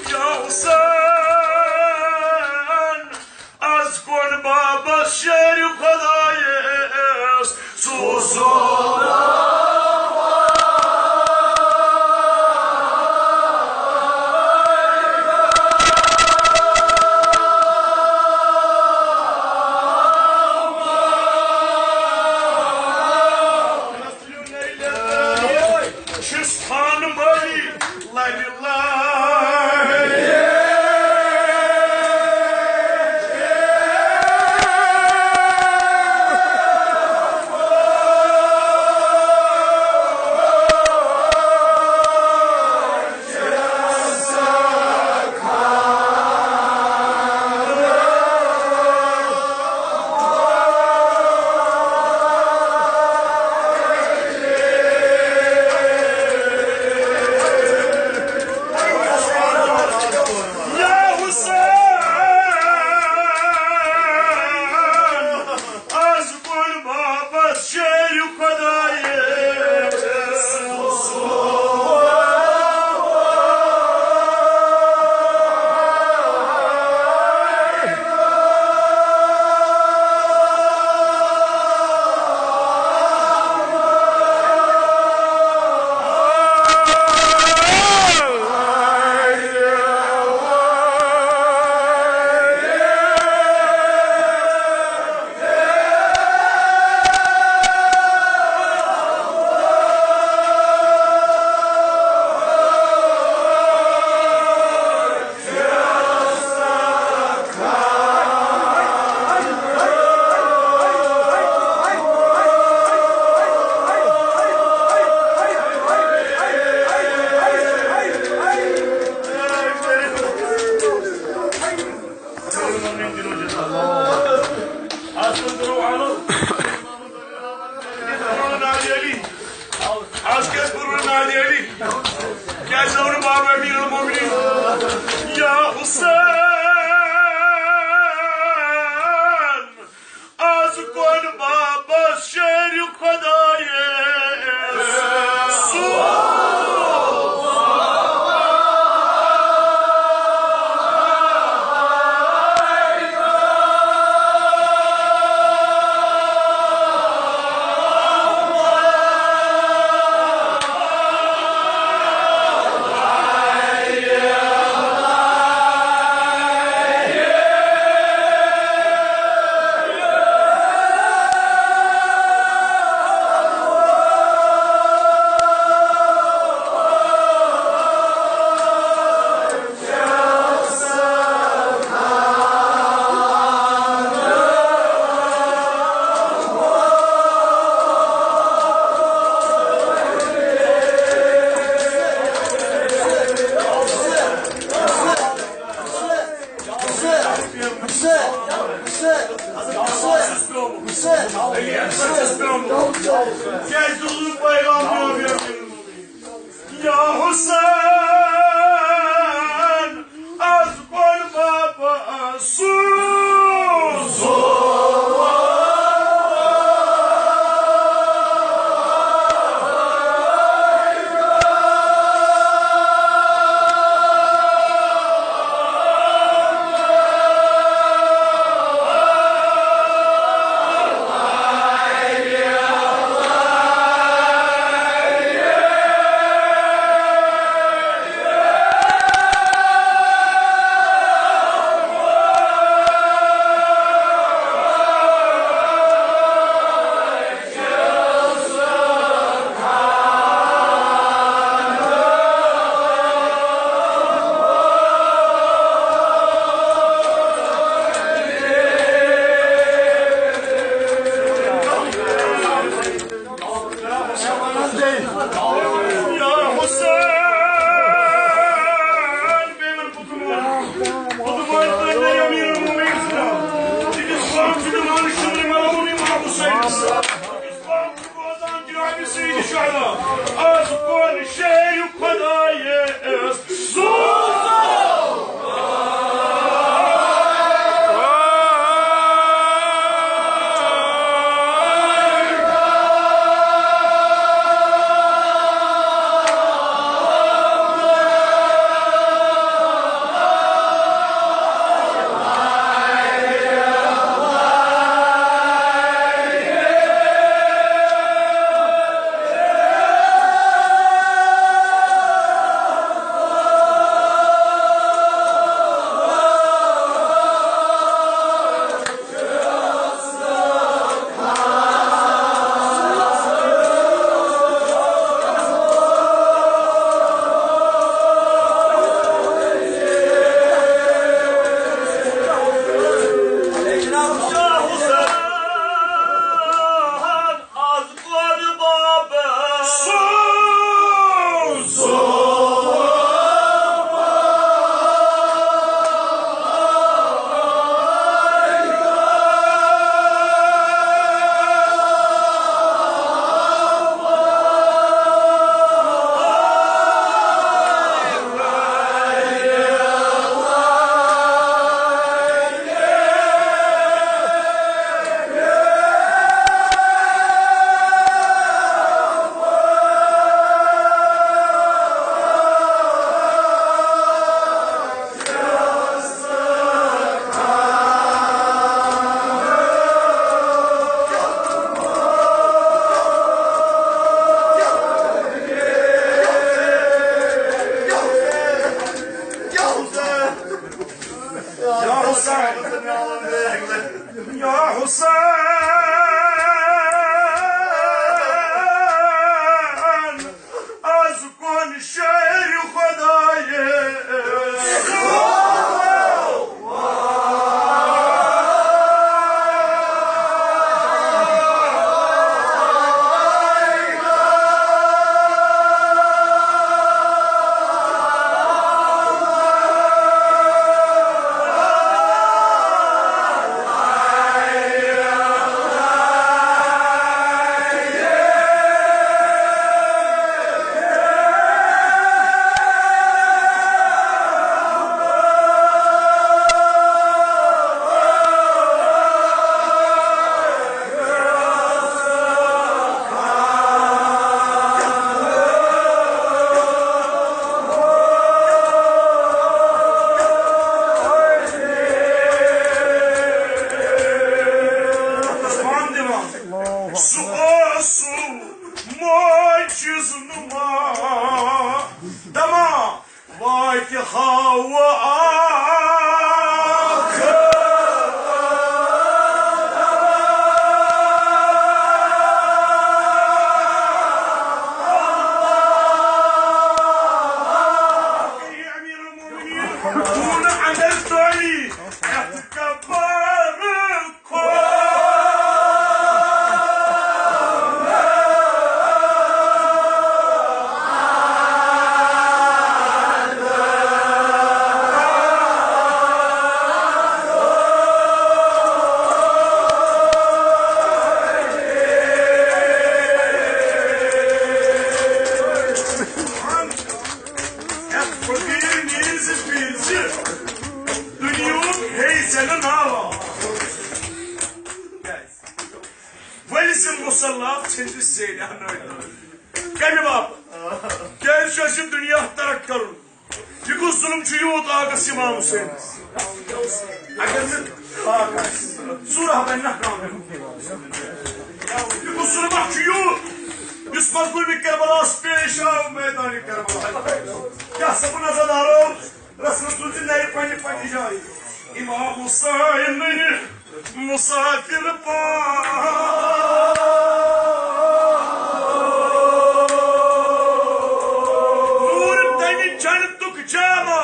یا حسین، از کون بابا شیر خدایس سوزو۔ از کیٛازِ کوٚر نہٕ نادِ علی؟ کیٛازِ آو نہٕ بابا امیر المومنین؟ یا حسین، از کون بابس شعر خدایس سوز۔ کیٛازِ تُلُن پیغام؟ یا حسین، از کون بابا سوز۔ یا حسین، بیمن پتمون، پتمون تنگے امیر المومنین سنا، تکس فام سید مان شمر ملعون امام حسین، تکس فام بوزان جناب سید شہدا، از کون شعر خدایس سوز۔ سُنوا دما واتہِ ہاوٕ اکھ۔ امیر المومنین، ہون اندر تٲلی، یتھ کبر دنیاہُک ہے زینہٕ ناو۔ ؤلۍ زِ مُصلا ژھٕنزِ زیرِ انٲوۍ۔ کمہِ باپتھ؟ کیازِ چھُ اَسہِ یہِ دُنیا ترک کرُن؟ یہِ کُس ظُلُم چھُ یوٗت لاگس امام حسینس؟ اگر نہٕ پاک آسہِ، ژوٗرہ بنہِ نہ کانٛہہ۔ یہِ کُس ظُلم اکھ چھُ یوٗت، یُس مظلومِ کربلاہس پیش آو میدانِ کربلا؟ کیٛاہ سپُد عزادارو؟ رسول تُلزِ نَرِ پننہِ پننہِ جایہِ۔ امام حسین مُسافِر پان۔ نوٗر دَنہِ جنتُک جامہ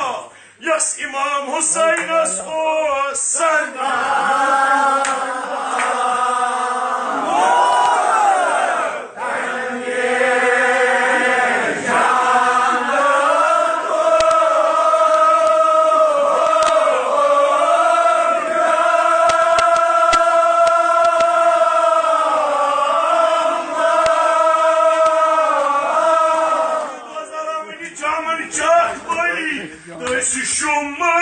یۄس امام حسینس اوس سنا۔ چامن چاکھ بٲلی، أسۍ شُمہٕ۔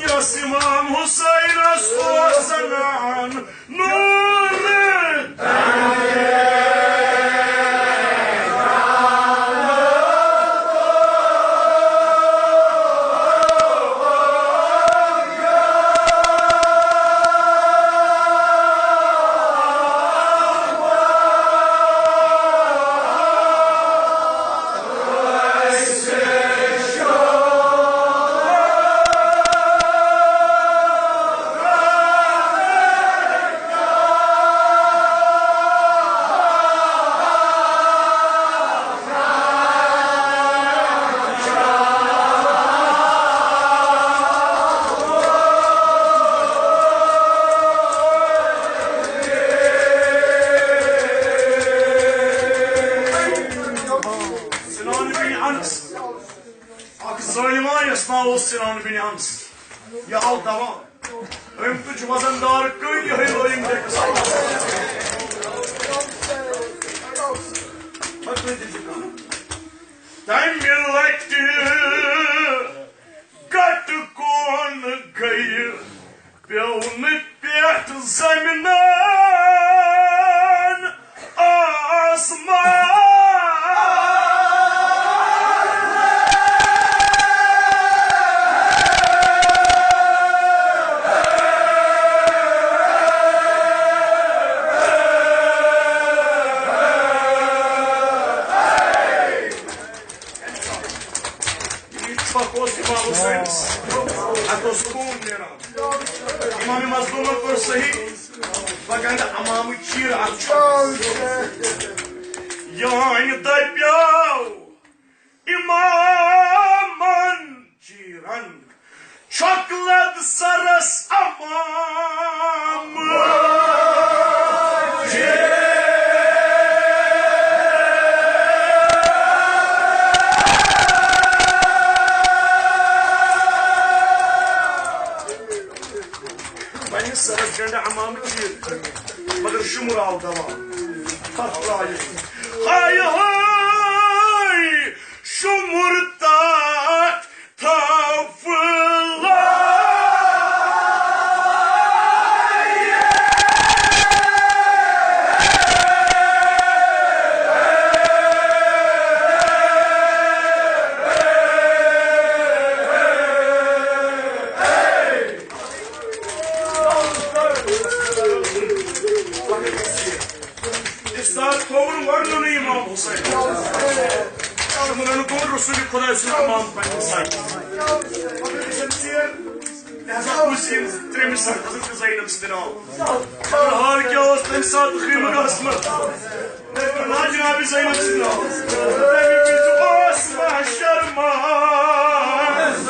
یۄس امام حسینس اوس زنان نور۔ سنان بن انس، اکھ ظٲلما یس ناو اوس سنان بن انس، یہِ آو دوا۔ أمۍ تُج وزن دار کٔنۍ یِہوٚے لٲیِن ڈیکس۔ تَمہِ لَٹہِ گٹہٕ کون گٔیہِ پیوٚو نہٕ پٮ۪ٹھ زمینَن آسمان۔ یہِ چھۄکھ اوس امام حسینس، اتھ اوس خوٗن نیران۔ امام مظلومن کوٚر صحیح، پگاہ نہٕ امامٕچ چیٖر اتھ چھۄکھ۔ یانہِ دپیو امامن چیرن، چۄکلت سرس امام۔ پننِس سرس گنڈ امام چیر، مگر شمر آو دوا۔ تتھ ترایہِ۔ ہاے ہاے۔ رسول خدا سُنٛد امام پننہِ ساتہٕ۔ مگر أسۍ چھِ ژیر، لہذا اوس یہِ ترٛیٚیمہِ ساتہٕ حضرت زینب سٕنٛدِ ناو۔ مگر حال کیٛاہ اوس تَمہِ ساتہٕ خیمہٕ گاہَس منٛز؟ تٔمۍ کوٚر نا جناب زینب سٕنٛدِ ناو۔ تَمہِ وِزِ اوس محشر منٛز۔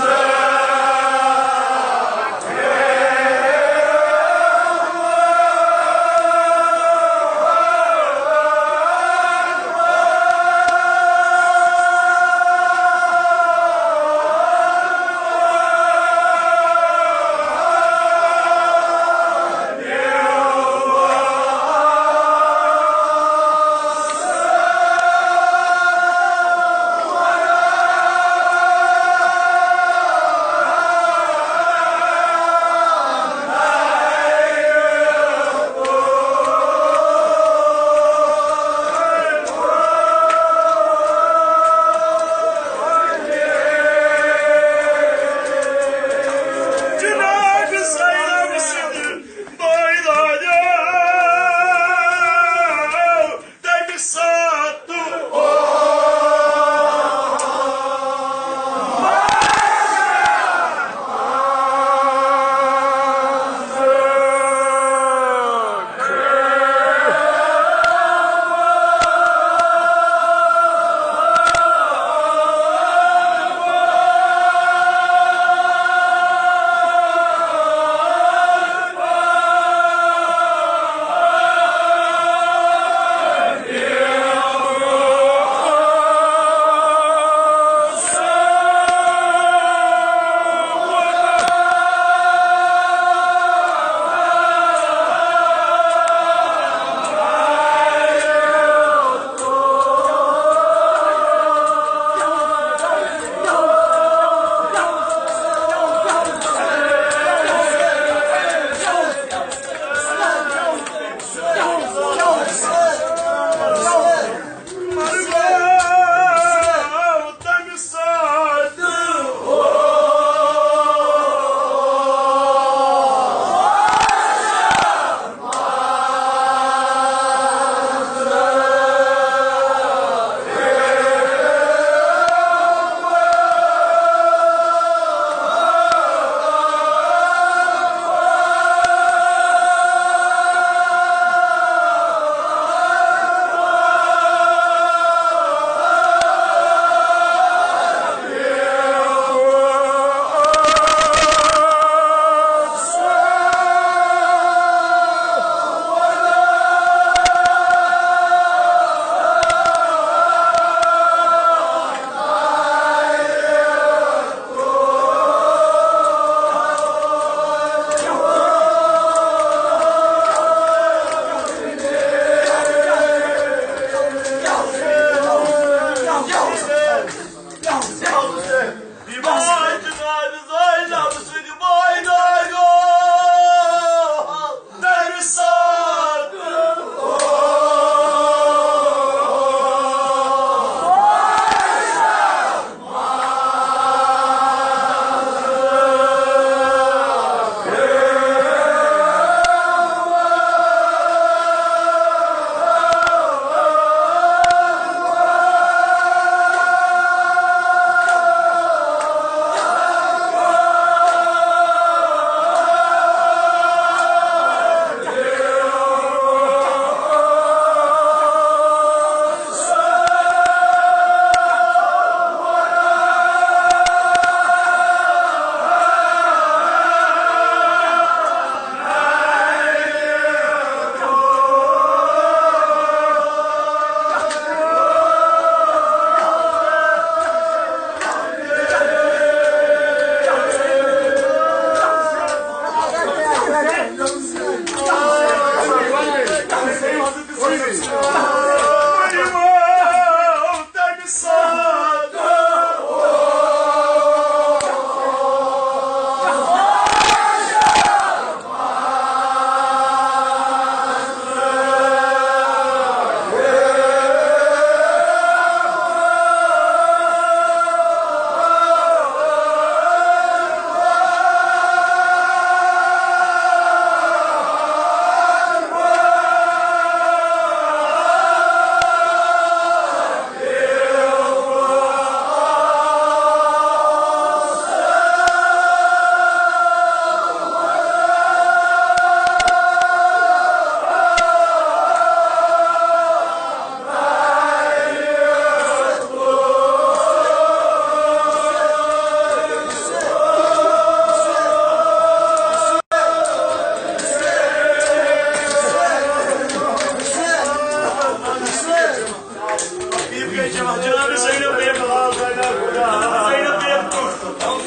زینب بیگ حال، زینب بیگ کُٹھ۔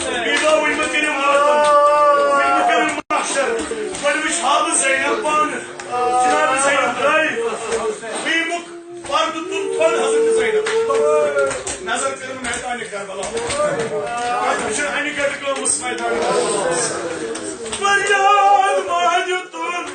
بیٚیہِ گوٚو وٕنہِ مہ کٔرِو ماتم، وٕنہِ مہ کٔرِو محشر۔ گۄڈٕ وٕچھ ہا بہٕ زینب پانہٕ۔ جناب زینب درٛاے۔ بیٚیہِ موٚک پردٕ تُل تھوٚد حضرت زینب۔ نظر کٔرٕن میدانِ کربلا۔ اَتھ وٕچھِن اَنہِ گَٹہٕ گٲمٕژ میدانِ کربلا۔ فریاد مانہِ تُل۔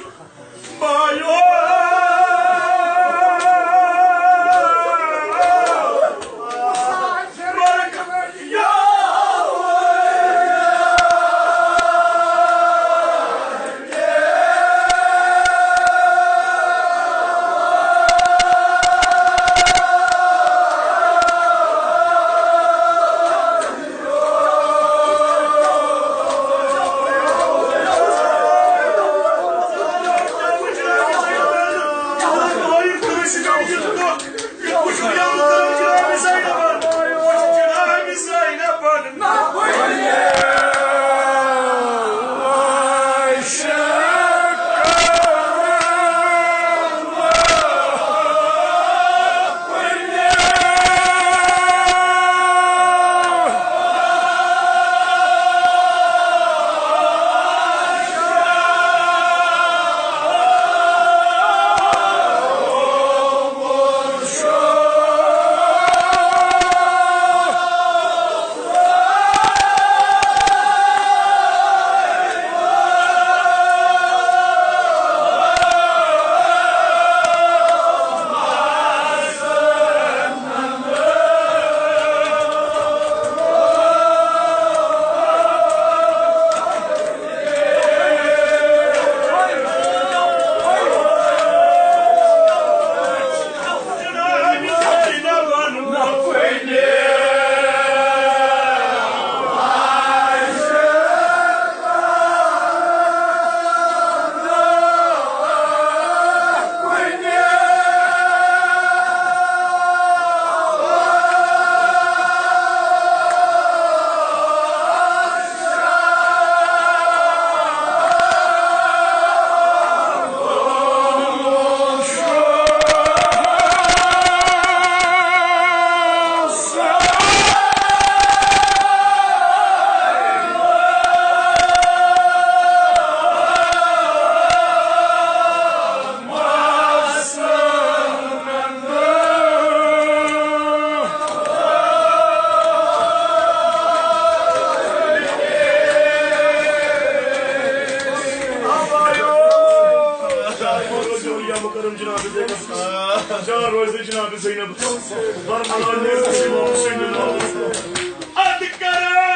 جان روزِ جناب زینب۔ برملان نیرِ امام حسین۔ ادٕ کران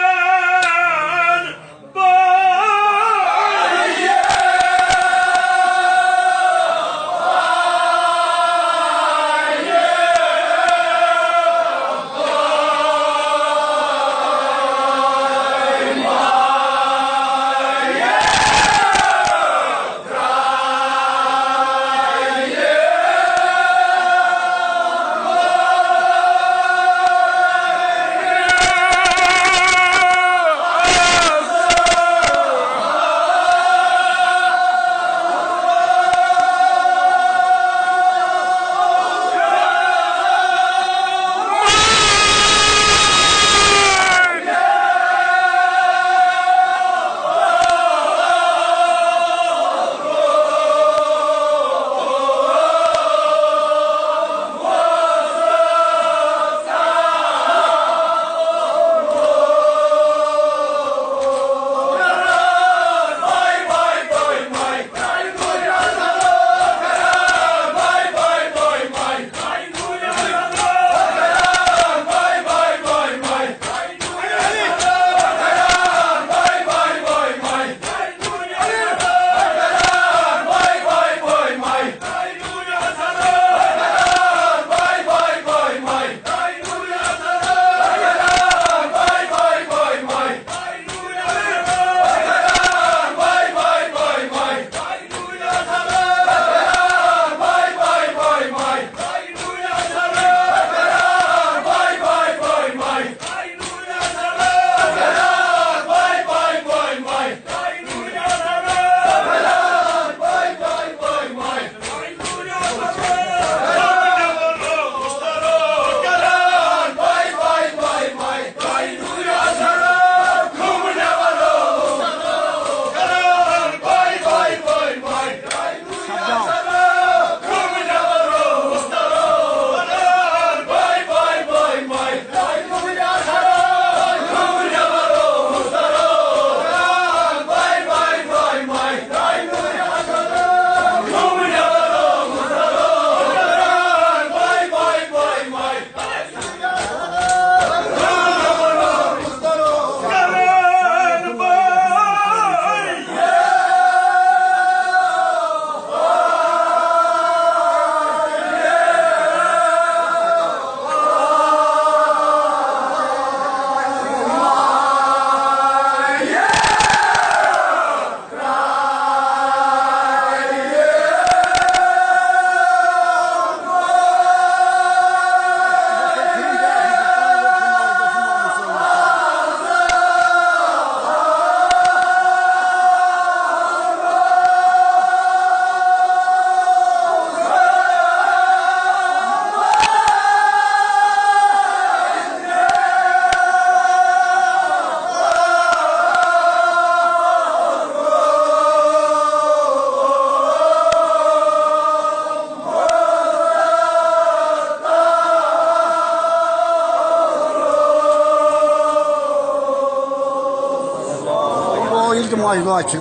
ییٚلہِ تہِ ماجہِ دۄہ چھِ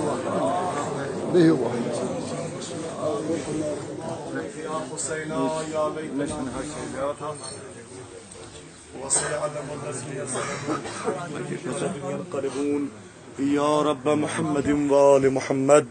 بِہِو۔ يا رب محمد وآل محمد.